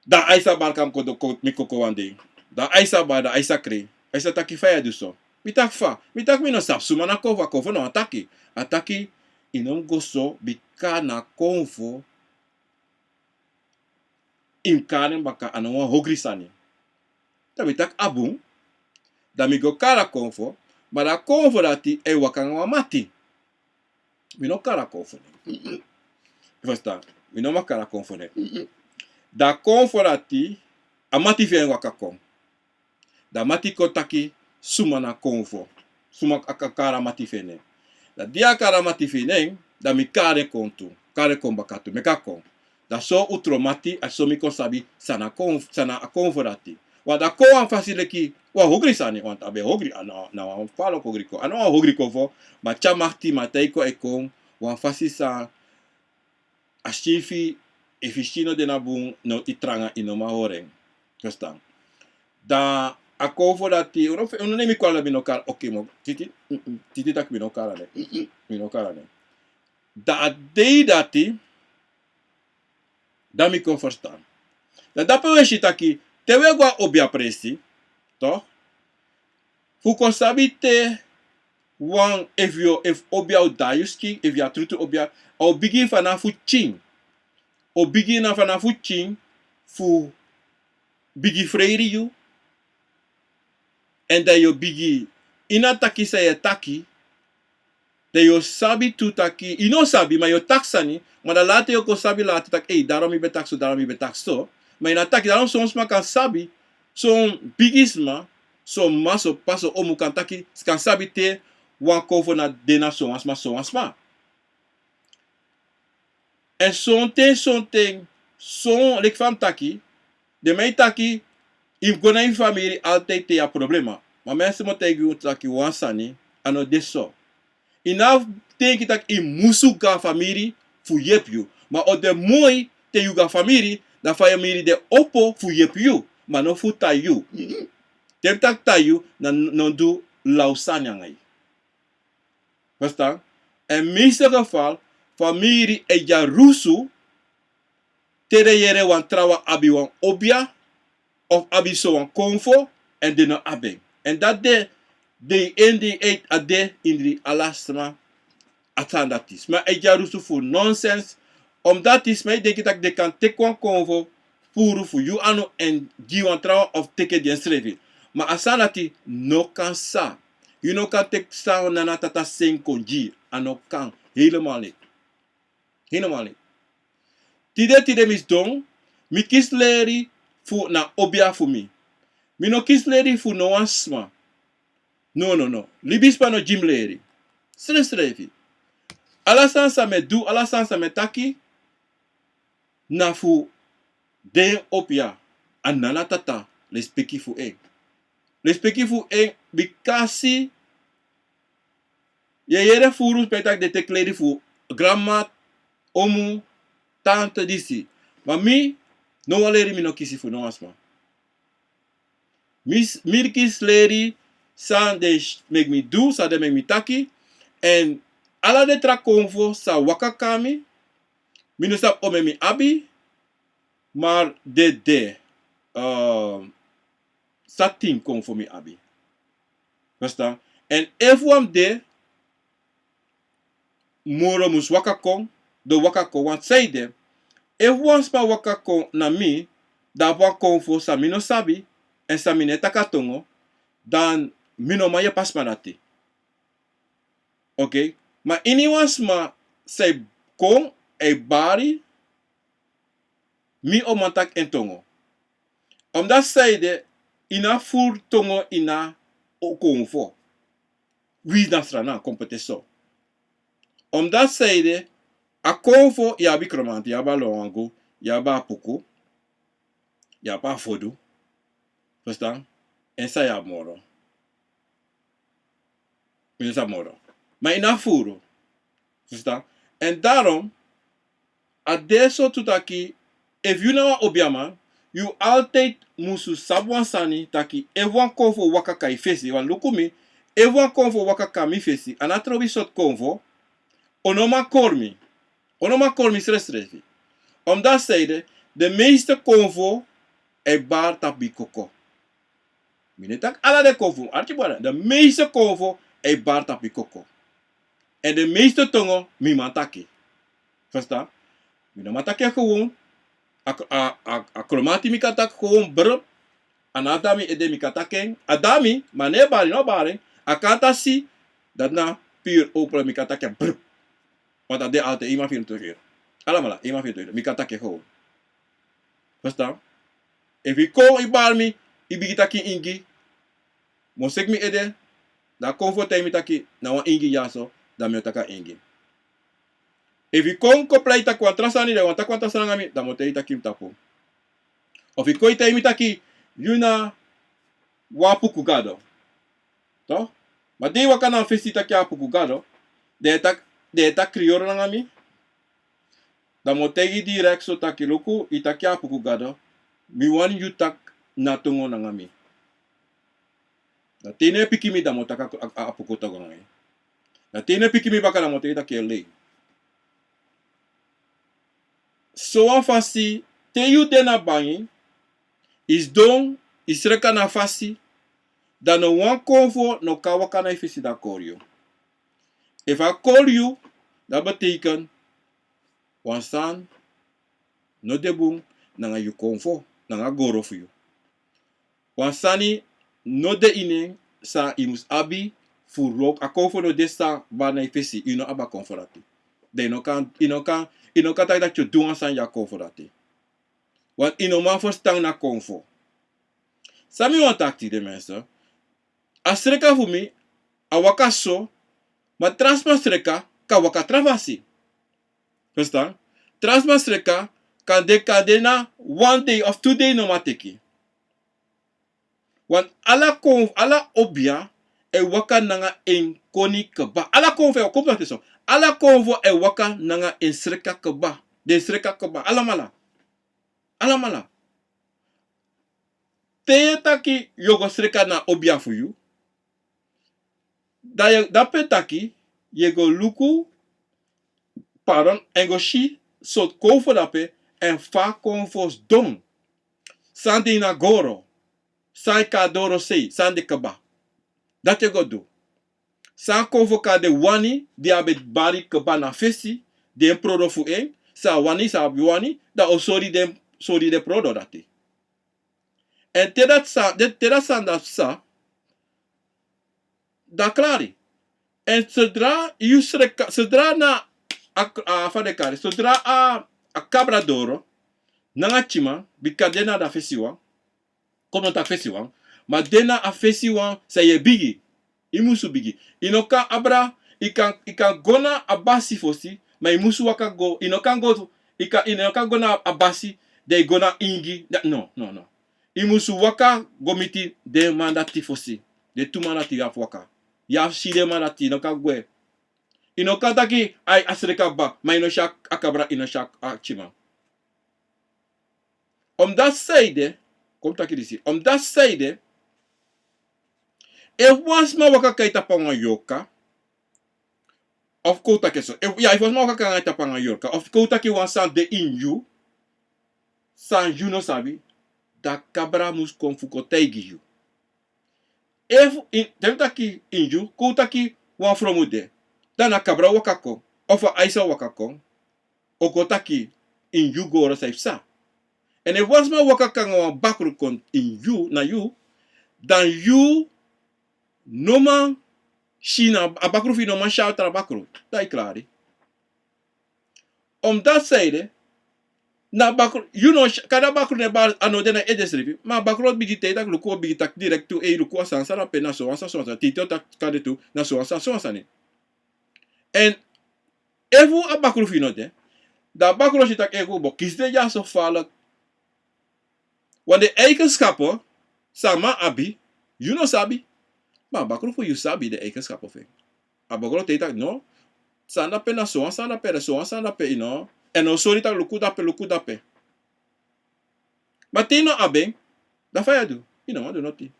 Da Aisa bari kon, mi kon doko, mi kon kon wan dei. Da Aisa bari, da Aisa krei. Aisa taki: fa yu e du so? Mi taki: fa? Mi taki mi no sabi suma na konfo, a konfo no wani taki. A taki: yu no mu go so, bika na konfo yu mu kari en baka, a no wan ogri sani. Da mi taki: a bun. Da mi go kari a konfo, ma da konfo dati e waka nanga wan mati. Mi no kari a konfo nen. Yu ferstan? Mi no man kari a konfo nen. Da konfo dati, a mati fu en waka kon. Da mati kon taki suma na konfo. Suma a kan kari a mati fu en nen. Da di a kari a mati fu en nen, da mi kari en kon tu. Kari en kon baka tu, meki a kon. Da so un tron mati, a so mi kon sabi san na kon, san na a konfo dati. Wan da kon wan fasi leki wan ogri sani, wan a ben ogri, a no, na wan falok ogri kon. A no wan ogri konfo, ma tyari mati, ma te yu kon e kon wan fasi san a sifi, efu yu si no de na bun, no, yu tranga, yu no man hori en. Ferstan? Da a konfo dati, unu, unu nen mi kwala, mi no kari, oke, mo, Titi, mm, mm, Titi taki mi no kari nen. Mm, mm, mi no kari nen. Da a dei dati, da mi kon ferstan. Da dape un e si taki, te un e go a obia presi, toch? Fu kon sabi te wan, efu yu, efu obia o daai yu skin, efu yu a trutu obia, a o bigin fanafu tyin. O bigin na fanafu tyin fu bigin freiri yu. Èn da yu o bigin, ini a taki san yu e taki, da yu o sabi tu taki, yu no sabi, ma yu o taki sani, ma da lata yu o kon sabi lata taki, ei, daarom mi ben taki so, daarom mi ben taki so. Ma yu no taki, daarom son sma kan sabi, son bigisma, son mama, son p'pa, son omu kan taki, kan sabi te wan konfo na de na son wan sma, son wan sma. Èn sonten, sonten, son, leki fa mi taki, den man e taki, yu mus go na yu famiri altijd te yu abi problema. Ma mi e si, mi o taigi yu taki wan sani, a no de so. Yu no abi denki taki yu musu go na famiri fu yepi yu. Ma a o de moi te yu go na famiri, da famiri de opo fu yepi yu, ma no fu tai yu. Te mi taki tai yu, na no du law sani nanga yu. Ferstan? Èn meeste geval, famiri e dyarusu te den yere wan trawan abi wan obia, of abi so wan konfo, èn den no abi en. Èn dati de, dei in dei uit a de ini ala sma a sani dati. Sma e dyarusu fu nonsens, omdati sma e denki taki den kan teki wan konfo, puru fu yu anu èn gi wan trawan of teki den srefi. Ma a sani dati no kan sa. Yu no kan teki san nana tata seni kon gi. A no kan. Helemaal niet. Helemaal niet. Tide, tide mi sidon, mi kisi leri fu na obia fu mi. Mi no kisi leri fu no wan sma. No, no, no. Libisma no gi mi leri. Srefsrefi. Ala sani san mi e du, ala sani san mi e taki, na fu den opo ya, a nana tata, lespeki fu en. Lespeki fu en, bikasi yu e yere furu sma e taki den teki leri fu granma, omu, tante disi. Ma mi, no wan leri mi no kisi fu no wan sma. Mi, mi kisi leri san den meki mi du, san den meki mi taki. Èn ala den tra konfo sa waka kon na mi, mi no sabi omeni mi abi, maar den de, eh, sa tin konfo mi abi. Ferstan? Èn efu wan de, moro mus waka kon, den o waka kon, want sanede, efu wan sma waka kon na mi, dan a abi wan konfo san mi no sabi, èn san mi no e taki a tongo, dan mi no man yepi a sma dati. Oké? Ma ini wan sma san e kon, e bari, mi o man taki en tongo. Omdati sanede, yu no abi furu tongo ini a konfo. Wi na Sranan, kon poti en so. Omdati sanede, a konfo, yu abi Kromanti, yu abi a Loangu, yu abi a Apuku, yu abi a Fodu. Ferstan? Èn san yu abi moro? Mi no sabi moro. Ma yu no abi furu. Ferstan? Èn daarom, A de so tu taki, efu yu na wan obiaman, yu altijd musu sabi wan sani taki efu wan konfo waka kon na yu fesi, want luku mi, efu wan konfo waka kon na mi fesi, a no trobi sortu konfo, un no man kori mi. Un no man kori mi srefsrefi. Omdat zij de, de meeste konfo e bari tapu yu koko. Mi no e taki ala den konfo, arki bun, de meeste konfo e bari tapu yu koko. En de meeste tongo mi man taki. Verstaan? Mi no man taki en gewoon. A, a, a, a kromati mi kan taki gewoon brr. A no de na mi ede mi kan taki en. A de na mi, ma no e bari, no bari. A kan tasi, dati na puur open mi kan taki en brr. Want a de altijd, yu man firi tu firi. Alamala, yu man firi tu firi. Mi kan taki en gewoon. Verstaan? Efu yu kon, yu bari mi, yu bigin taki ingi. Mi o seki mi ede, dan a konfo taigi mi taki na wan ingi dyaso, dan mi o taki a ingi. Efu yu kon, kon prei taki wan tra sani, dan yu wani taki wan tra sani nanga mi, dan mi o taigi yu taki mi tapu. Efu yu kon, yu taigi mi taki yu na wan puku gado. Toch? Ma di yu waka na fesi taki a puku gado, den e taki, den e taki krioro nanga mi. Dan mi o taigi yu direct so taki luku, yu taki a puku gado, mi wani yu taki na tongo nanga mi. Dan te yu no e piki mi, dan mi o taki a, a, a puku tongo nanga yu. Dan te yu no e piki mi baka, dan mi o taigi yu taki yu e lei. So wan fasi, te yu de na bangi, yu sidon, yu sreka na fasi, dan no wan konfo no kan waka na yu fesi dan kori yu. Efu a kori yu, dan betekent wan sani no de bun nanga yu konfo, nanga goro fu yu. Wan sani no de ini en san yu mus abi fu wroko. A konfo no de san bari na yu fesi, yu no abi a konfo dati. Dan yu no kan, yu no kan, yu no kan taki taki yu o du wan sani gi a konfo dati. Want yu no man ferstan na konfo. San mi wani taki gi den mensen, a sreka fu mi, a waka so, ma tra sma sreka kan waka tra fasi. Verstaan? Tra sma sreka kan de, kan de na one day of two day no man teki. Want ala kon, ala obia e waka nanga en koni kaba. Ala konfo e waka, kon taki so. Ala konfo e waka nanga en sreka kaba. Den sreka kaba. Alamala. Alamala. Te yu e taki yu o go sreka na obia fu yu, dan yu, dape taki yu e go luku, pardon, èn go si sortu konfo dape, èn fa konfo sidon. San de ini a goro, san e kon na dorosei, san de kaba. Dati yu e go du. San a konfo kan de wani, di a ben bari kaba na fesi, den prodo fu en, san a wani, san a ben wani, dan a o sori den, sori den prodo dati. Èn te dati sa, te, te dati sani dati psa, dan klari. Èn sodra yu sreka, sodra na a, a fa den e kari, sodra a, a kabra doro, nanga tyiman, bika den na a fesiwan, kon mi taki fesiwan, ma den na a fesiwan san yu e bigi. Yu musu bigi. Yu no kan abra, yu kan, yu kan go na a basi fosi, ma yu musu waka go, yu no kan go, yu kan, yu no kan go na a basi, dan yu go na ingi, da, no, no, no. Yu musu waka go miti den man dati fosi. Den tu man dati yu abi fu waka. Yu abi fu si den man dati, yu no kan gwe. Yu no kan taki, ai, a sreka kaba, ma yu no si a kabra, yu no si a tyiman. Omdat zij de, kon mi taki disi, omdat zij de, efu wan sma waka kon na yu tapu nanga yorka, of kon mi taki so, efu, ya, efu wan sma waka kon na yu tapu nanga yorka, of kon mi taki wan sani de ini yu, san yu no sabi, dan kabra mus kon fu kon taigi yu. Efu, in, te mi taki ini yu, kon mi taki wan fromu de, dan na kabra waka kon, of a aisa waka kon, o kon taki ini yu goro san yu psa. Èn efu wan sma waka kon nanga wan bakru kon ini yu, na yu, dan yu no man si na a bakru fu yu, no man si a tra bakru. Dan yu klari. Omdat zij de, na bakru, yu no si, kande a bakru no e bari, a no de na ede srefi, ma a bakru o bigin taigi taki luku, o bigin taki direct tu, ei luku a sani san dape na so wan sani, so wan sani, titi o taki kande tu, na so wan sani, so wan sani. Èn efu a bakru fu yu no de, dan a bakru o si taki, ei, kon bo, kisi den dyaso faalek. Want den eigenschappen san a man abi, yu no sabi. Ma a bakru fu yu sabi den eigenschappen fu en. A bakru o taigi taki, no, sani dape na so wan sani dape, so wan sani dape, yu no, Èn a o sori taki luku dape, luku dape. Ma te yu no abi en, dan fa yu e du? Yu no man du noti.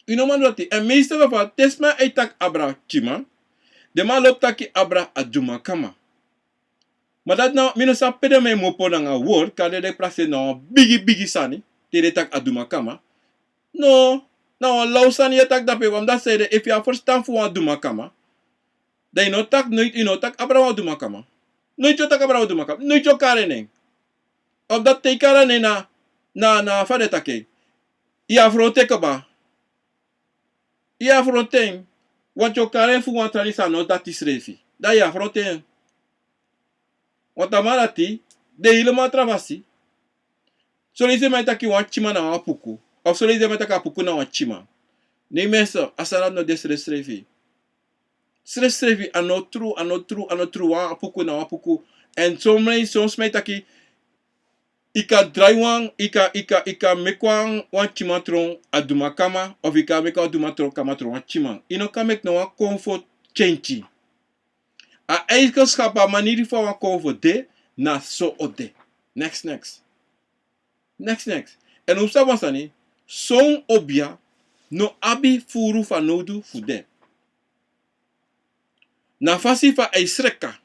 Yu no man du noti. Èn meeste fu a, te sma e taki abra kiman, den man lobi taki abra a dumakama. Ma dati na, mi no sabi pe den man e mopo nanga word, kande den prakseri na wan bigi bigi sani, te den taki a dumakama. No, na wan law sani yu e taki dape, want dati san ede, efu yu abi ferstan fu wan dumakama, dan yu no taki, noiti yu no taki abra wan dumakama. Noiti yu o taki abra wan dumakama, noiti yu o kari en nen. Of dati te yu kari en nen na, na, na fa den e taki en. Yu e afrontu en kaba. Yu e afrontu en, want yu o kari en fu wan sani san no dati srefi. Dan yu e afrontu en. Want a man dati de helemaal tra fasi. Soleisi den man e taki wan kiman na wan apuku. Of soleisi den man e taki apuku na wan kiman. Nee mensen, a sani dati no de srefsrefi. Srefsrefi, a no tru, a no tru, a no tru, wan apuku na wan apuku. Èn son sma e, son sma e taki, yu kan drai wan, yu kan, yu kan, yu kan meki wan, wan kiman tron a dumakama, of yu kan meki wan dumakama tron wan kiman. Yu no kan meki no wan konfo kenki. A eigenschap, a maniri fa wan konfo de, na so a o de. Next, next. Next, next. Èn un sabi wan sani, son obia no abi furu fanowdu fu de. Na fasi fa a e sreka.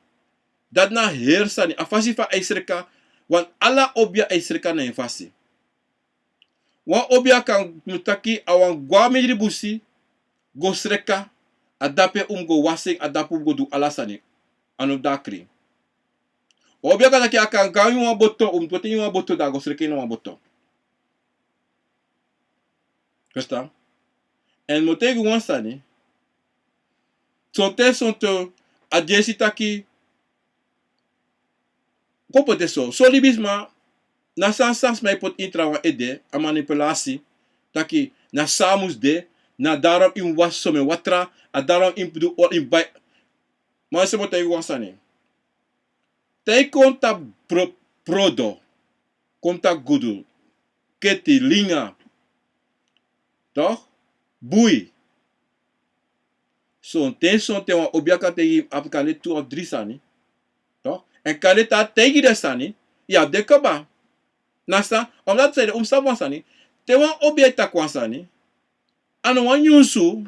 Dati na heri sani, a fasi fa a e sreka, want ala obia e sreka na en fasi. Wan obia kan mu taki a wani go a mindri busi, go sreka, a dape un mu go wasi en, a dape un mu go du ala sani, a no de krin. Obia kan taki a kan go a ini wan boto, un mu poti en ini wan boto, dan a go sreka ini wan boto. Verstaan? Èn mi o taigi wan sani. Sonten, sonten, a dyesi taki, kon poti en so. Son libisma, na san, san sma e poti ini trawan ede, a manipulasi, taki, na san a mus de, na daarom yu mus wasi somen watra, a daarom yu mus du, yu mus bai. Ma mi o taigi wan sani. Te yu kon tapu bro-, brodo, kon tapu gudu, keti, linga, toch? Bui. Sonten, sonten wan obia kan taigi yu mus abi kande tu of dri sani. Toch? Èn kande te a taigi den sani, yu abi den kaba. Na san, omdat san ede, un mus sabi wan sani. Te wan obia e taki wan sani, a no wan nyunsu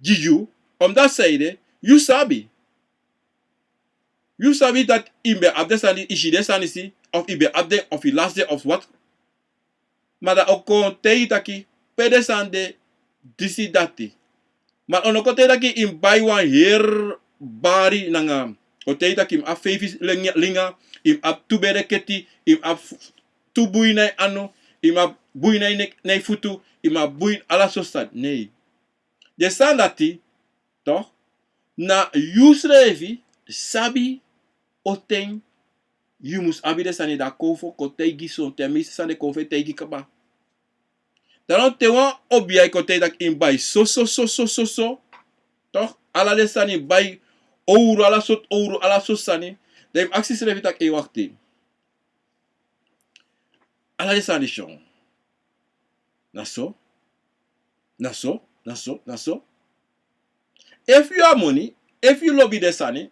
gi yu, omdat san ede, yu sabi. Yu sabi dati yu ben abi den sani, yu si den sani si, of yu ben abi den, of yu lasi den, of wat. Ma dan a o kon taigi yu taki, pe den sani de, disi, dati. Ma a no kon taigi yu taki yu mus bai wan heri bari nanga, a o taigi yu taki yu mus abi feifi linga, linga, yu mus abi tu bere keti, yu mus abi f-, tu bui na yu anu, yu mus abi bui na yu nek-, na yu futu, yu mus abi bui, ala sortu sani. Nee. Den sani dati, toch, na yusrefi sabi on ten yu mus abi den sani. Dan konfo kon taigi, sonten a meeste sani den konfo e taigi kaba. Dan te wan obia e kon taigi taki yu mus bai so, so, so, so, so, toch, ala den sani yu mus bai, owru, ala sortu owru, ala sortu sani. Dan yu mus aksi yusrefi taki, ei, wakti. Ala den sani disi, na so, na so, na so, na so. Efu yu abi moni, efu yu lobi den sani,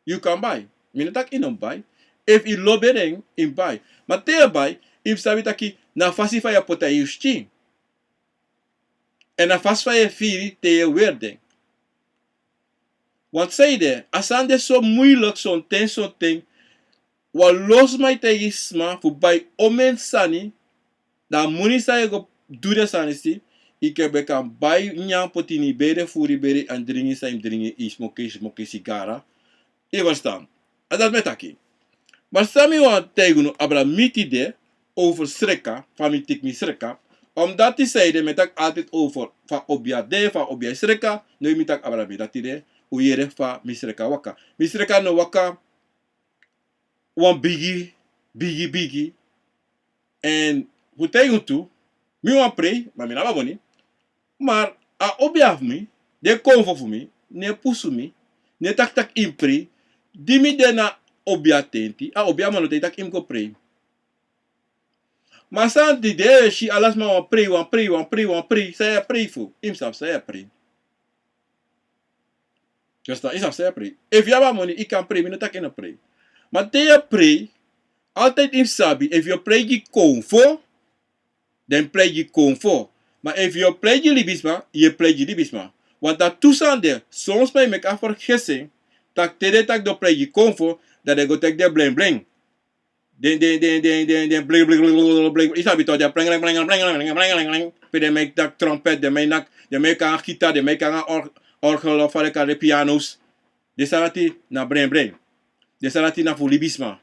yu kan bai. Mi no taki yu no mus bai. Efu yu lobi den, yu mus bai. Ma te yu e bai, yu mus sabi taki na a fasi fa yu e poti a ini yu skin. Èn na a fasi fa yu e firi te yu e weri den. Want san ede, a sani de so muilek sonten, sonten. Wan lo sma e taigi sma fu bai omeni sani, dan a moni san yu e go du den sani disi, yu kan, ben kan bai nyan poti ini yu bere, furu yu bere, èn dringi san yu mus dringi, yu smoki, yu smoki sigara. Yu e ferstan? A dati mi e taki. Ma san mi wani taigi unu abra mi tide, over sreka, fa mi teki mi sreka. Omdat san ede mi e taki altijd over fa obia de, fa obia e sreka, no mi taki abra mi dati de, un yere fa mi sreka waka. Mi sreka no waka wan bigi, bigi, bigi. Èn fu taigi unu tu, mi wani prei, ma mi no abi moni. Ma a obia fu mi, den konfo fu mi, no e pusu mi, no e taki taki yu mus prei. Di mi de na obia tenti, a obia man no taigi taki yu mus go prei. Ma san di de, yu e si ala sma wani prei, wani prei, wani prei, wani prei, san yu e prei fu, yu mus sabi san yu e prei. Yu e ferstan, yu sabi san yu e prei. Efu yu abi a moni, yu kan prei, mi no taki yu no prei. Ma te yu e prei, altijd yu mus sabi, efu yu e prei gi konfo, dan yu e prei gi konfo. Ma efu yu e prei gi libisma, yu e prei gi libisma. Want a tu sani de, son sma e meki a vergissing, tak' te den taki den o prei gi konfo, dan den go teki den blengblen. Den, den, den, den, den, den, bling, bling, bling, bling, bling. Yu sabi toch, den bling, bling, bling. Pe den meki taki trompet, den meki naki, den meki nanga gitaar, den meki nanga or-, orgel of fa den kari den, piano's. Den sani dati na bling, bling. Den sani dati na fu libisma.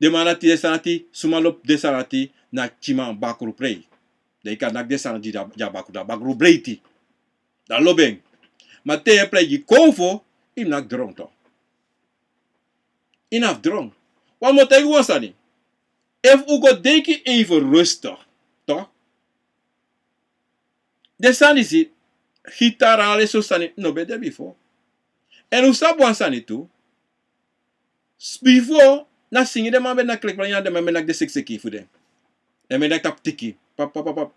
Den man dati, den sani dati, suma lobi den sani dati, na tyari bakru prei. Dan yu kan naki den sani dati, di a bakru, dan a bakru breiti. Dan a lobi en. Ma te yu e prei gi konfo, yu mus naki dron toch. Yu mus naki dron. Wan mi o taigi wan sani. Efu un go denki even rustig, toch? Den sani disi, gitaar, ala den sortu sani, no ben de bifo. Èn un sabi wan sani tu. S-, bifo, na singi den man ben naki, leki fa den man ben naki den sekiseki fu den. Den ben naki tapu tiki. Pap, pap, pap, pap.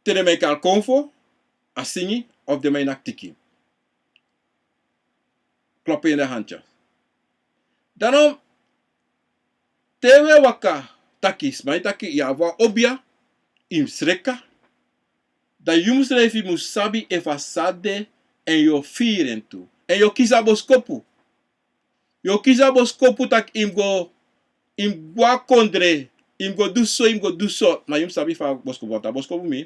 Te den man e kari konfo, a singi, of den man e naki tiki. Klop in de handje. Dan now, te wi e waka taki, sma e taki, yu abi wan obia, yu mus sreka. Dan yu mus srefi mus sabi efu a sa de, èn yu o firi en tu. Èn yu o kisi a boskopu. Yu o kisi a boskopu taki yu mus go, yu mus go a kondre, yu mus go du so, yu mus go du so. Ma yu mus sabi fa a boskopu, want a boskopu mi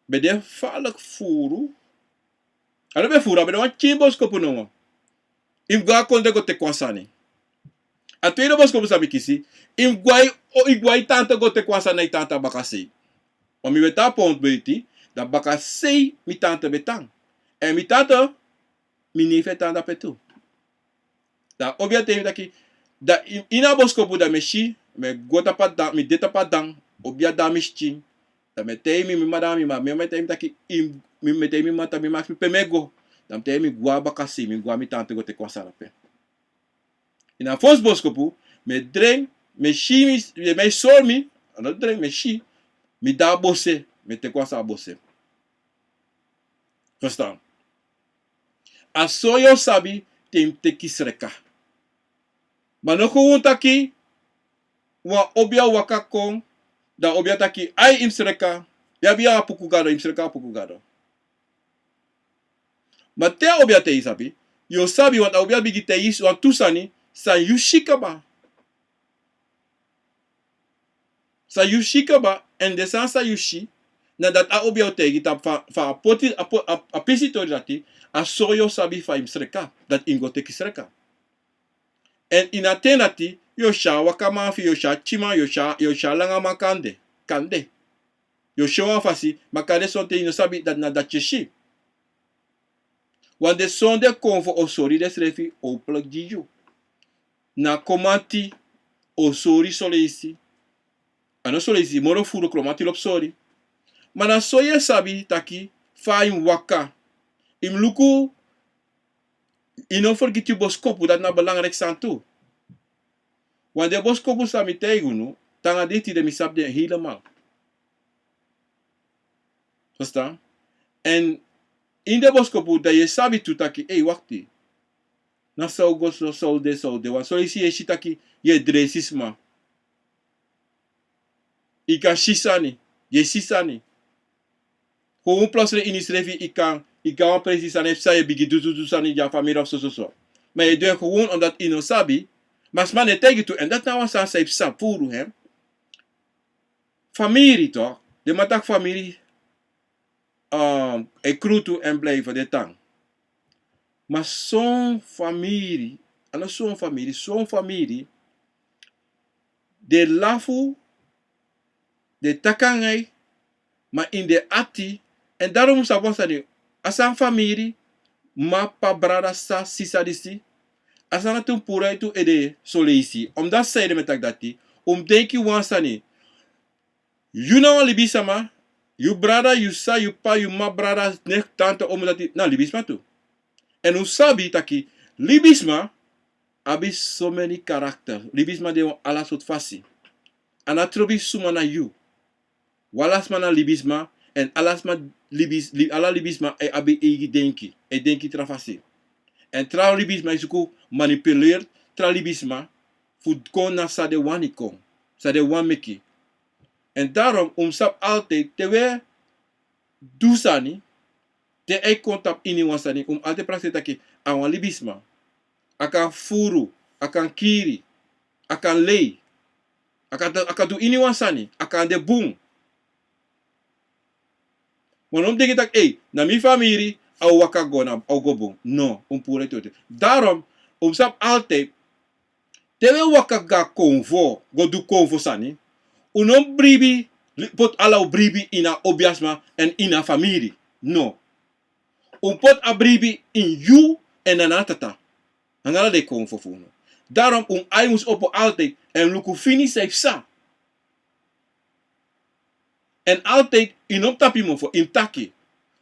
ben de falek furu. A no ben furu, a ben de wan pikin boskopu nomo. Yu mus go a kondre go teki wan sani. A tweede boskopu san mi kisi, yu mus go a yu, o, yu mus go a yu tanta go teki wan sani na yu tanta bakasei. Ma mi ben tan a Pontbreedte, dan bakasei mi tanta ben tan. Èn mi tanta, mi neef e tan dape tu. Dan obia taigi mi taki, dan in-, ini a boskopu dan mi e si, mi e go tapu a dan, mi de tapu a dan, obia dan mi sikin. Dan mi e taigi mi, mi mama, mi mama, mi mama e taigi mi taki, in-, mi, mi e taigi mi mama, mi mama, pe mi e go. Dan mi taigi mi go a bakasei, mi go a mi tanta go teki wan sani dape. Ini a fosi boskopu, mi e dren, mi e si mi, mi e sori mi, a no dren, mi e si, mi de a bose, mi e teki wan sani a bose. Verstaan? A so yu o sabi te yu mus teki sreka. Ma no gewoon taki, wan obia waka kon, dan obia taki, ai, yu mus sreka, yu abi a puku gado, yu mus sreka a puku gado. Ma te a obia taigi yu sabi, yu o sabi, want a obia bigin taigi yu wan tu sani, san yu si kaba. San yu si kaba, èn den sani san yu si, na dati a obia o taigi tapu fa, fa a poti, a po-, a, a pisi tori dati, a so yu o sabi fa yu mus sreka, dati yu mus go teki sreka. Èn ini a ten dati, yu o si a wakaman fu yu, yu o si a pikinman, yu o si a, yu o si a langaman kande, kande. Yu o si en wan fasi, ma kande sonten yu no sabi dati na dati yu e si. Wan den sonde konfo o sori densrefi openlijk gi yu. Na Kromanti o sori soleisi. A no soleisi, moro furu Kromanti lobi sori. Ma na so yu e sabi taki fa yu mus waka. Yu mus luku, yu no fergiti yu boskopu, dati na belangrijk sani tu. Wan den boskopu san mi taigi unu, te nanga dei tide mi sabi den helemaal. Verstaan? Èn ini den boskopu dan yu e sabi tu taki, ei, wakti. Na so a go so, so a de, so a de. Wan soleisi yu e si taki yu e dreisi sma. Yu kan si sani, yu e si sani. Gewoon plotseling ini yusrefi yu kan, yu kan wan presi sani, yu e psa, yu e bigin du, du, du sani gi a famiri of so, so, so. Ma yu e du en gewoon omdat yu no sabi. Ma sma no e taigi yu tu, èn dati na wan sani san yu psa furu, hè. Famiri toch, den man taki famiri, um, e krutu èn blijven den tan. Ma son famiri, a no son famiri, son famiri, den lafu, den taki nanga yu, ma ini den ati, èn daarom un sabi wan sani, a san famiri, mama, papa, brada, sisa, sisa disi, a san dati un puru na yu tu ede soleisi. Omdat san ede mi e taki dati, un mus denki wan sani, yu na wan libisma, yu brada, yu sisa, yu papa, yu mama, brada, neef, tante, omu, dati na libisma tu. Èn un sabi taki libisma abi so many karakter. Libisma de wan ala sortu fasi. A no trobi suma na yu. Wan ala sma na libisma, Èn ala sma, libis-, li-, ala libisma e abi eigi denki, e denki tra fasi. Èn tra libisma e suku manipuleri tra libisma fu kon na san den wani kon, san den wani meki. Èn daarom un mus sabi altijd te un e du sani, te a e kon tapu ini wan sani, un mus altijd prakseri taki a wan libisma. A kan furu, a kan kiri, a kan lei, a kan, a kan du ini wan sani, a kan de bun. Ma un no mus denki taki, ei, na mi famiri, a o waka go na, a o go bun. No, un puru en toti. Daarom, un mus sabi altijd, te un e waka go na konfo, go du konfo sani, un no mus bribi, li-, poti ala un bribi ini a obiasma èn ini a famiri. No. Un poti a bribi ini yu èn na a tata. Nanga ala den konfo fu unu. Daarom un ai mus opo altijd èn luku fini san yu psa. Èn altijd, yu no mus tapu yu mofo, yu mus taki.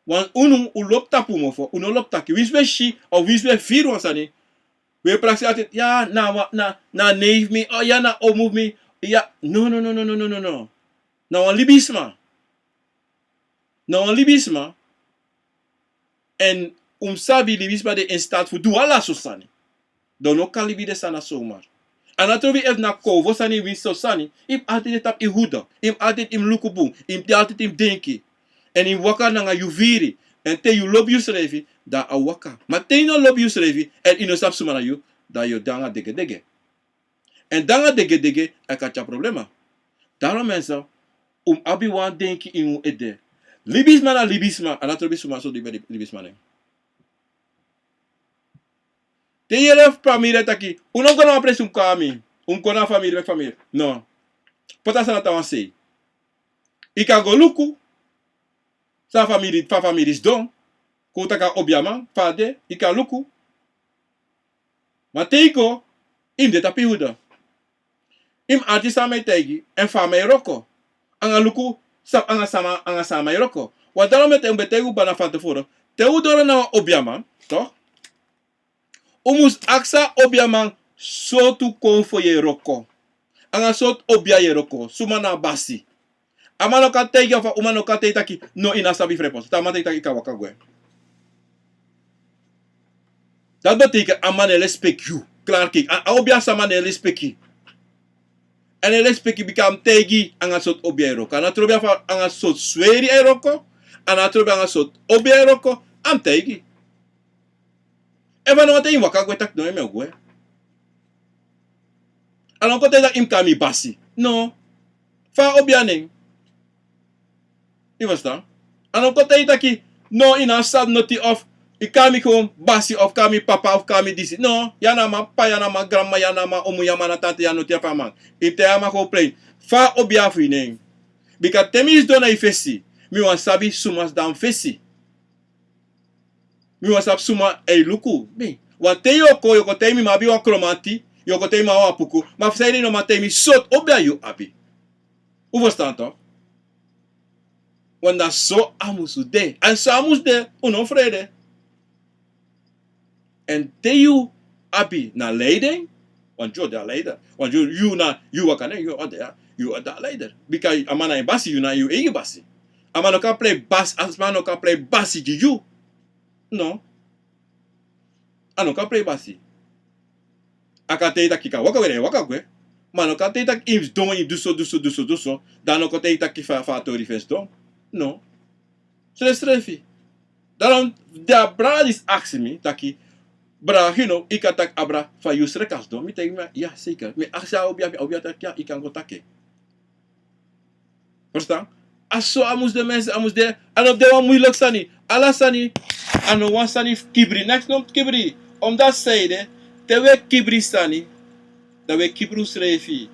Want unu, un lobi tapu mofo, un no lobi taki. Winsi un e si, of winsi un e firi wan sani, un e prakseri altijd, ya, na wan, na, na neef fu mi, o ya, na omu fu mi, ya. No, no, no. Na wan libisma. Na wan libisma. Èn un mus sabi libisma de in staat fu du ala sortu sani. Dan un no kan libi den sani dati zomaar. A no trobi efu na konfo sani, winsi sortu sani, yu mus altijd de tapu yu hudo, yu mus altijd yu mus luku bun, yu mus altijd yu mus denki. Èn yu mus waka nanga yu firi. Èn te yu lobi yusrefi, dan a o waka. Ma te yu no lobi yusrefi, èn yu no sabi suma na yu, dan yu o de nanga degedege. Èn dan a degedege, a kan tyari problema. Daarom mensen, un mus abi wan denki ini un ede. Libisma na libisma, a no trobi suma so di ben libisma nen. Te yu yere famiri e taki, un no go na wan presi, un kon na mi, un kon na famiri, meki famiri. No. Poti a sani na tawan sei. Yu kan go luku san famiri, fa famiri sidon. Kon un taki a obiaman, fa a de, yu kan luku. Ma te yu go, yu mus de tapu yu hudo. Yu mus arki san a man e taigi, èn fa a man e wroko. Anga luku, san, anga san a man, anga san a man e wroko. Want daarom mi e taigi, mi ben taigi un baka na van tevoren. Te un doro na wan obiaman, toch? Un mus aksi a obiaman sortu konfo yu e wroko. Anga sortu obia yu e wroko, suma na a basi. A man no kan taigi, of a uma no kan taigi taki, no, yu no sabi fu reposo. Te a man taigi taki yu kan waka gwe. Dati betekent a man no e lespeki yu. Klaar, kijk. A, a obia sma no e lespeki yu. A no e lespeki yu bika a mus taigi yu anga sortu obia yu e wroko. A no trobi efu anga sortu sweri yu e wroko. A no trobi anga sortu obia yu e wroko. A mus taigi yu. Efu a no wani taigi yu, waka gwe taki no, yu mu gwe. A no kon taigi taki yu mus kari mi basi. No. Fa a obia nen. Yu ferstan? A no kon taigi taki, no, yu no sabi noti of yu kari mi kon basi of kari mi papa of kari mi disi. No, yu a no a man papa, yu a no a man granmama, yu a no a man omu, yu a no a man tante, yu a no noti fu a man. Yu mus taigi a man kon plein. Fa a obia fu yu nen. Bika te mi sidon na yu fesi, mi wani sabi suma sidon na mi fesi. Mi wani sabi suma e luku mi. Want te yu o kon, yu o kon taigi mi mi abi wan kromanti, yu o kon taigi mi mi abi wan puku, ma fu san ede yu no man taigi mi sortu obia yu abi. Un ferstan toch? Want na so a musu de. Èn so a musu de, un no frede. Èn te yu abi na leiding, want yu de a leider. Want yu, yu na, yu waka nen, yu o de, yu o de a leider. Bika a man na yu basi, yu na yu eigi basi. A man no kan prei basi, a man no kan prei basi gi yu. No. A no kan prei basi. A kan taigi taki yu kan waka gwe, dan yu e waka gwe. Ma a no kan taigi taki yu mus sidon, yu mus du so, du so, du so, du so. Dan a no kon taigi taki fa, fa a tori fu en sidon. No. Srefsrefi. Daarom den brada disi aksi mi taki, brada, yu no, yu kan taki abra fa yu sreka sidon. Mi taigi mi, ya, zeker. Mi aksi a obia, a obia taki ya, yu kan go taki en. Ferstan? A so a mus de, mensen, a mus de, a no de wan moeilijk sani. Ala sani, a no wan sani fu kibri. Neks no mus kibri. Omdat san ede, te un e kibri sani, dan un e kibri unsrefi.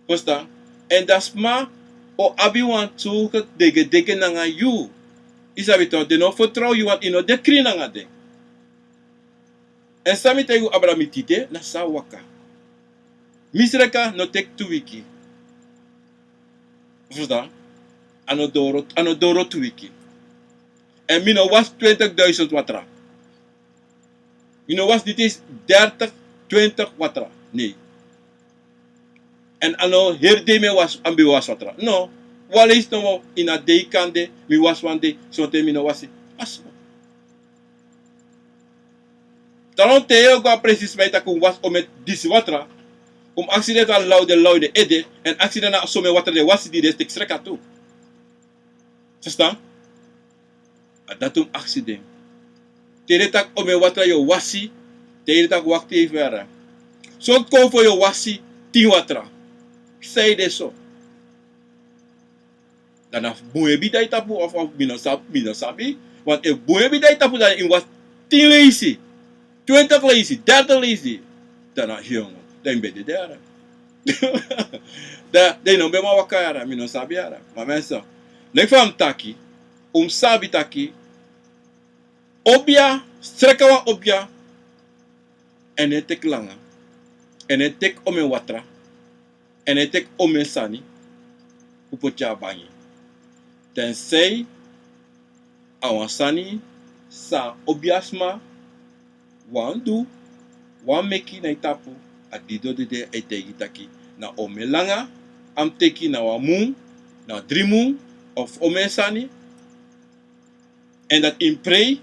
Ferstan? Èn dan sma o abi wantu degedege nanga yu. Yu sabi toch, den no fertrow yu, want yu no de krin nanga den. Èn san mi taigi un abra, mi tide, na so a waka. Mi sreka no teki tu wiki. Ferstan? A no doro, a no doro tu wiki. Èn mi no wasi twintigduizend watra. Mi no wasi niet eens dertig, twintig watra. Nee. Èn a no heri dei mi e wasi, a mi ben wasi watra. No. Wan leisi nomo ini a dei kan de, mi wasi wan dei, sonten mi no wasi. A so. Daarom te yu o go a presi sma e taki un wasi omen disi watra, un mus aksi den fu a law, den law ini den ede, èn aksi den na somen watra den wasi di den e teki sreka tu. Verstaan? A dati un mus aksi den. Te den taki omen watra yu o wasi, te den taki wakti even yara. Sortu konfo yu o wasi tin watra. San ede so? Dan na fu bun ebi dati tapu of, of mi no sabi, mi no sabi. Want efu bun ebi dati tapu dan yu mus wasi tin leisi, twintig leisi, dertig leisi. Dan na hiongo, dan yu ben dede yara. Dan, dan yu no ben man waka yara, mi no sabi yara. Ma mensen, leki fa mi taki, un mus sabi taki, obia, sreka wan obia, en no e teki langa, en no e teki omen watra, en no e teki omen sani fu poti a bangi. Tensei a wan sani san obiasma wani du, wani meki na yu tapu, a didon dede e taigi taki na omen langa a mus teki, na wan mun, na dri mun, of omen sani, en dati yu mus prei.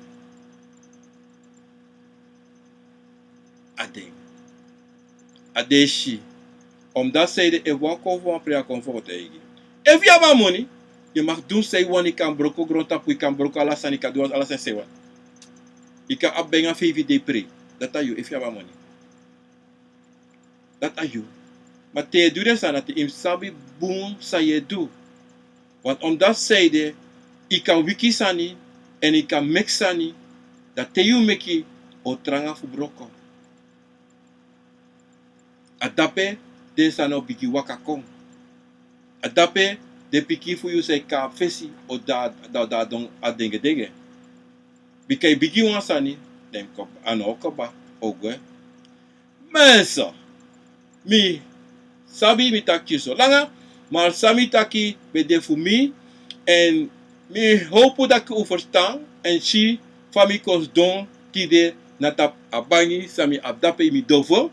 A den, a den e si. Omdat zij de efu wan kon fu wan prei a kon fu o taigi. Efu yu abi a moni, yu mag du san yu wani, yu kan broko grontapu, yu kan broko ala sani, yu kan du ala sani san yu wani. Yu kan abi nanga feifi dei prei. Dati a yu, efu yu abi a moni. Dati a yu. Ma te yu e du den sani dati, yu mus sabi bun san yu e du. Want omdat zij de, yu kan wiki sani, en yu kan meki sani, dan te yu meki, o tranga fu broko. A dape den sani o bigin waka kon. A dape den pikin fu yu san yu kon na fesi o da, da, da don a dengedenge. Bika yu bigin wan sani, dan yu kon, a no o kaba, o gwe. Mensen, mi sabi mi taki so langa, ma san mi taki ben de fu mi, en mi howpu dati un ferstan, en si fa mi kon sidon tide na tapu a bangi san mi abi dape ini mi dofu,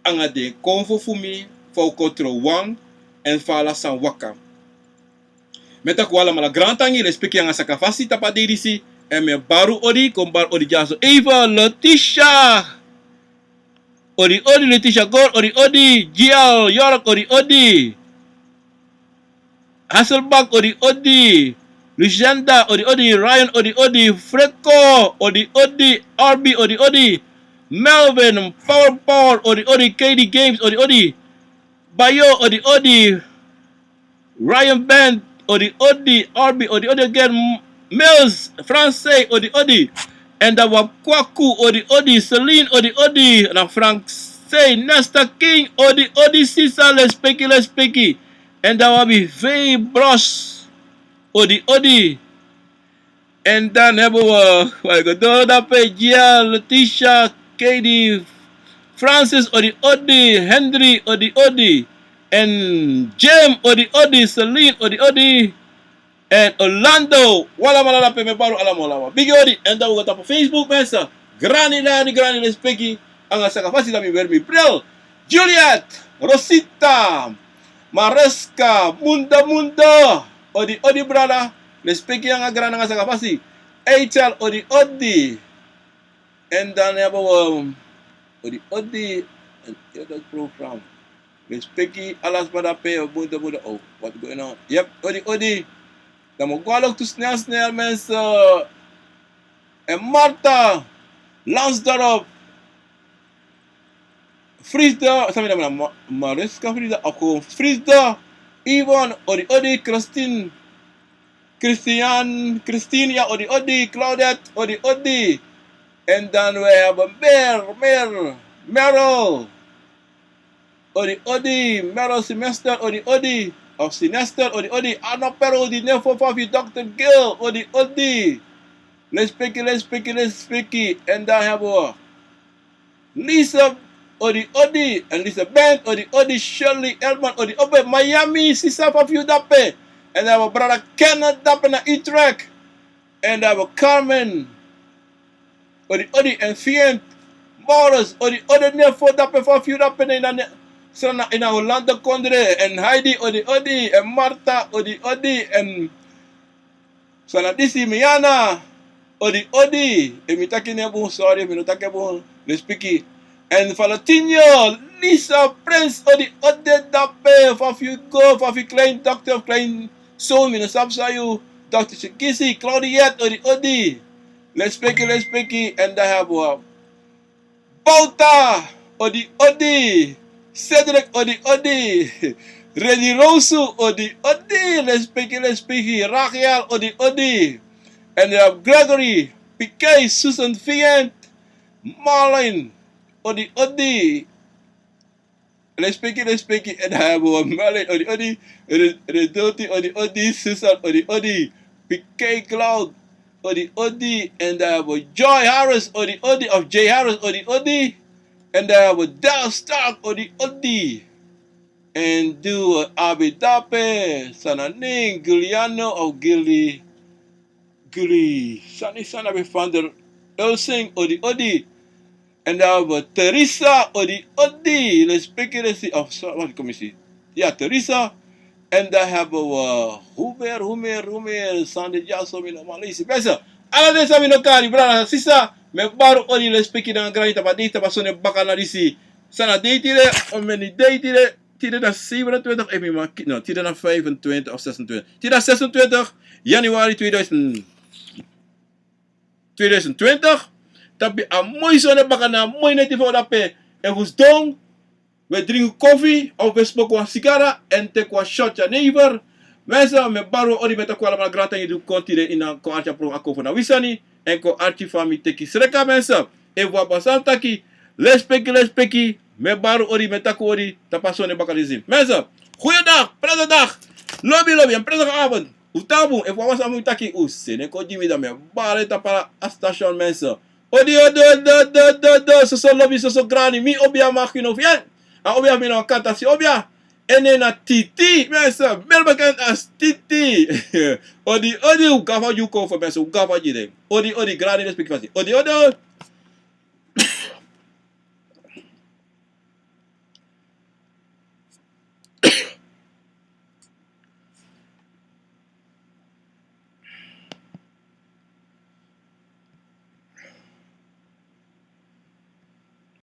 anga den konfo fu mi, fa un kon trow wan, en fa ala sani waka. Mi e taki un alamala grantangi, lespeki anga sakafasi tapu a dei disi, en mi e bari un odi, kon bari odi dyaso. Eva, Letitia, odi odi, Letitia Gor, odi odi, Gial York, odi odi, Hasselbak, odi odi, Lucinda, odi odi, Ryan, odi odi, Freco, odi odi, Arby, odi odi, Melvin, Power Power, odi odi, K D Games, odi odi, Bayo, odi odi, Ryan Band, odi odi, Arby, odi odi again, M-, Mills, Francais, odi odi, en dan wi abi Kwaku, odi odi, Celine, odi odi, na Francais, Nesta King, odi odi, sisa, lespeki, lespeki, en dan wi abi Faye Bros, odi odi. En dan hebben we, we go door dape, Gia, Letitia, Katie, Francis, odi odi, Henry, odi odi, en Jim, odi odi, Celine, odi odi, en Orlando. Un alamala dape, mi e bari un alamala wan bigi odi. En dan we go tapu Facebook, mensen. Grani lani, grani lespeki. Anga sakafasi dan mi weri mi bril. Juliet, Rosita, Mariska, Munda Munda, odi odi brada, lespeki anga grani anga sakafasi. Eitel, odi odi. En dan hebben we odi odi, en heel dat program. Lespeki ala sma dape, Munda Munda. Oh, wat going on? Yep, odi odi. Dan mi go look to snel snel, mensen. En Marta, Lansdorp, Frisda, san mi naam na Ma-, Mariska Frisda, of gewoon Frisda, Yvonne, odi odi, Christine, Christian, Christine, ya, odi odi, Claudette, odi odi. En dan we hebben meer, meer, Meryl, odi odi, Meryl Semester, odi odi, of Sinester, odi odi, Arno Pero, odi nefo fafi, dokter Gil, odi odi. Lespeki, lespeki, lespeki. En dan hebben we Lisa, odi odi, en Lisa Bank, odi odi, Shirley Elman, odi odi, Miami, sisa fafi dape. En dan hebben we brada Kenneth dape na Utrecht. En dan hebben we Carmen, odi odi, en Fient, Morris, odi odi, nefo dape, fafi dape, ne, na, ne, San na ini a Holanda kondre, èn Heidi, odi odi, èn Marta, odi odi, èn san na disi, Miana, odi odi. Efu mi taki en bun, sorry, efu mi no taki en bun, lespeki. Èn Valentino, Lisa, Prince, odi odi, dape, fa fu yu go, fa fu yu klein dochter of klein zoon, mi no sabi san yu dochter kisi, Claudiette, odi odi. Lespeki, lespeki, èn dan hebben we Bauta, odi odi. Cedric, odi odi. Reni Rosu, odi odi. Lespeki, lespeki. Rafael, odi odi. Èn dan Gregory, P K, Susan, Vian, Marlin, odi odi. Lespeki, lespeki. Èn dan hebben we Marlin, odi odi. Re-, Redoti, odi odi. Susan, odi odi. P K Cloud, odi odi. Èn dan hebben we Joy Harris, odi odi. Of Jay Harris, odi odi. Èn dan hebben we Del Stark, odi odi. Èn dan abi dape san na nen, Giuliano of Gili, Gili, sani san na ben Van der Elsing, odi odi. Èn dan hebben we Teresa, odi odi. Lespeki, lespeki, of so, wat kom isi. Ya, Teresa. Èn dan hebben we Huber, Humer, Humer, Sande Jaso, mi no man leisi. Mensen, ala den san mi no kari, brada, sisa, mi e bari odi, lespeki nanga grani, tapu a dei, tapu a soni baka na disi. San na dei tide, omeni dei tide, tide na zevenentwintig, efu mi man ki-, no, tide na vijfentwintig of zesentwintig. Tide na zesentwintig januari tweeduizend, tweeduizend twintig. Tapu a moi soni baka na a moi neti fu dape. Efu sidon, we dringi kofi, of we smoke wan sigara, èn teki wan shot jenever. Mensen, mi e bari odi, mi e taki un alamala grantangi di un kon tide ini a, kon arki a program Akomfo na wi sani, èn kon arki fa mi teki sreka, mensen. Efu un abi wan sani taki, lespeki, lespeki, mi e bari odi, mi e taki odi, tapu a soni baka disi. Mensen, goeiedag, prettige dag, lobi lobi, èn prettige avond. Un tan bun, efu un abi wan sani fu taki, un seni en kon gi mi, dan mi e bari tapu a station, mensen. Odi odi odi odi odi odi, soso lobi, soso grani, mi obia, Mark Inovian. A obia fu mi na wan kantasi obia. En nen na Titi, mensen, meer bekend als Titi. Odi odi, un gafa gi un kon fu, mensen, un gafa gi den. Odi odi, grani, lespeki fasi. Odi odi.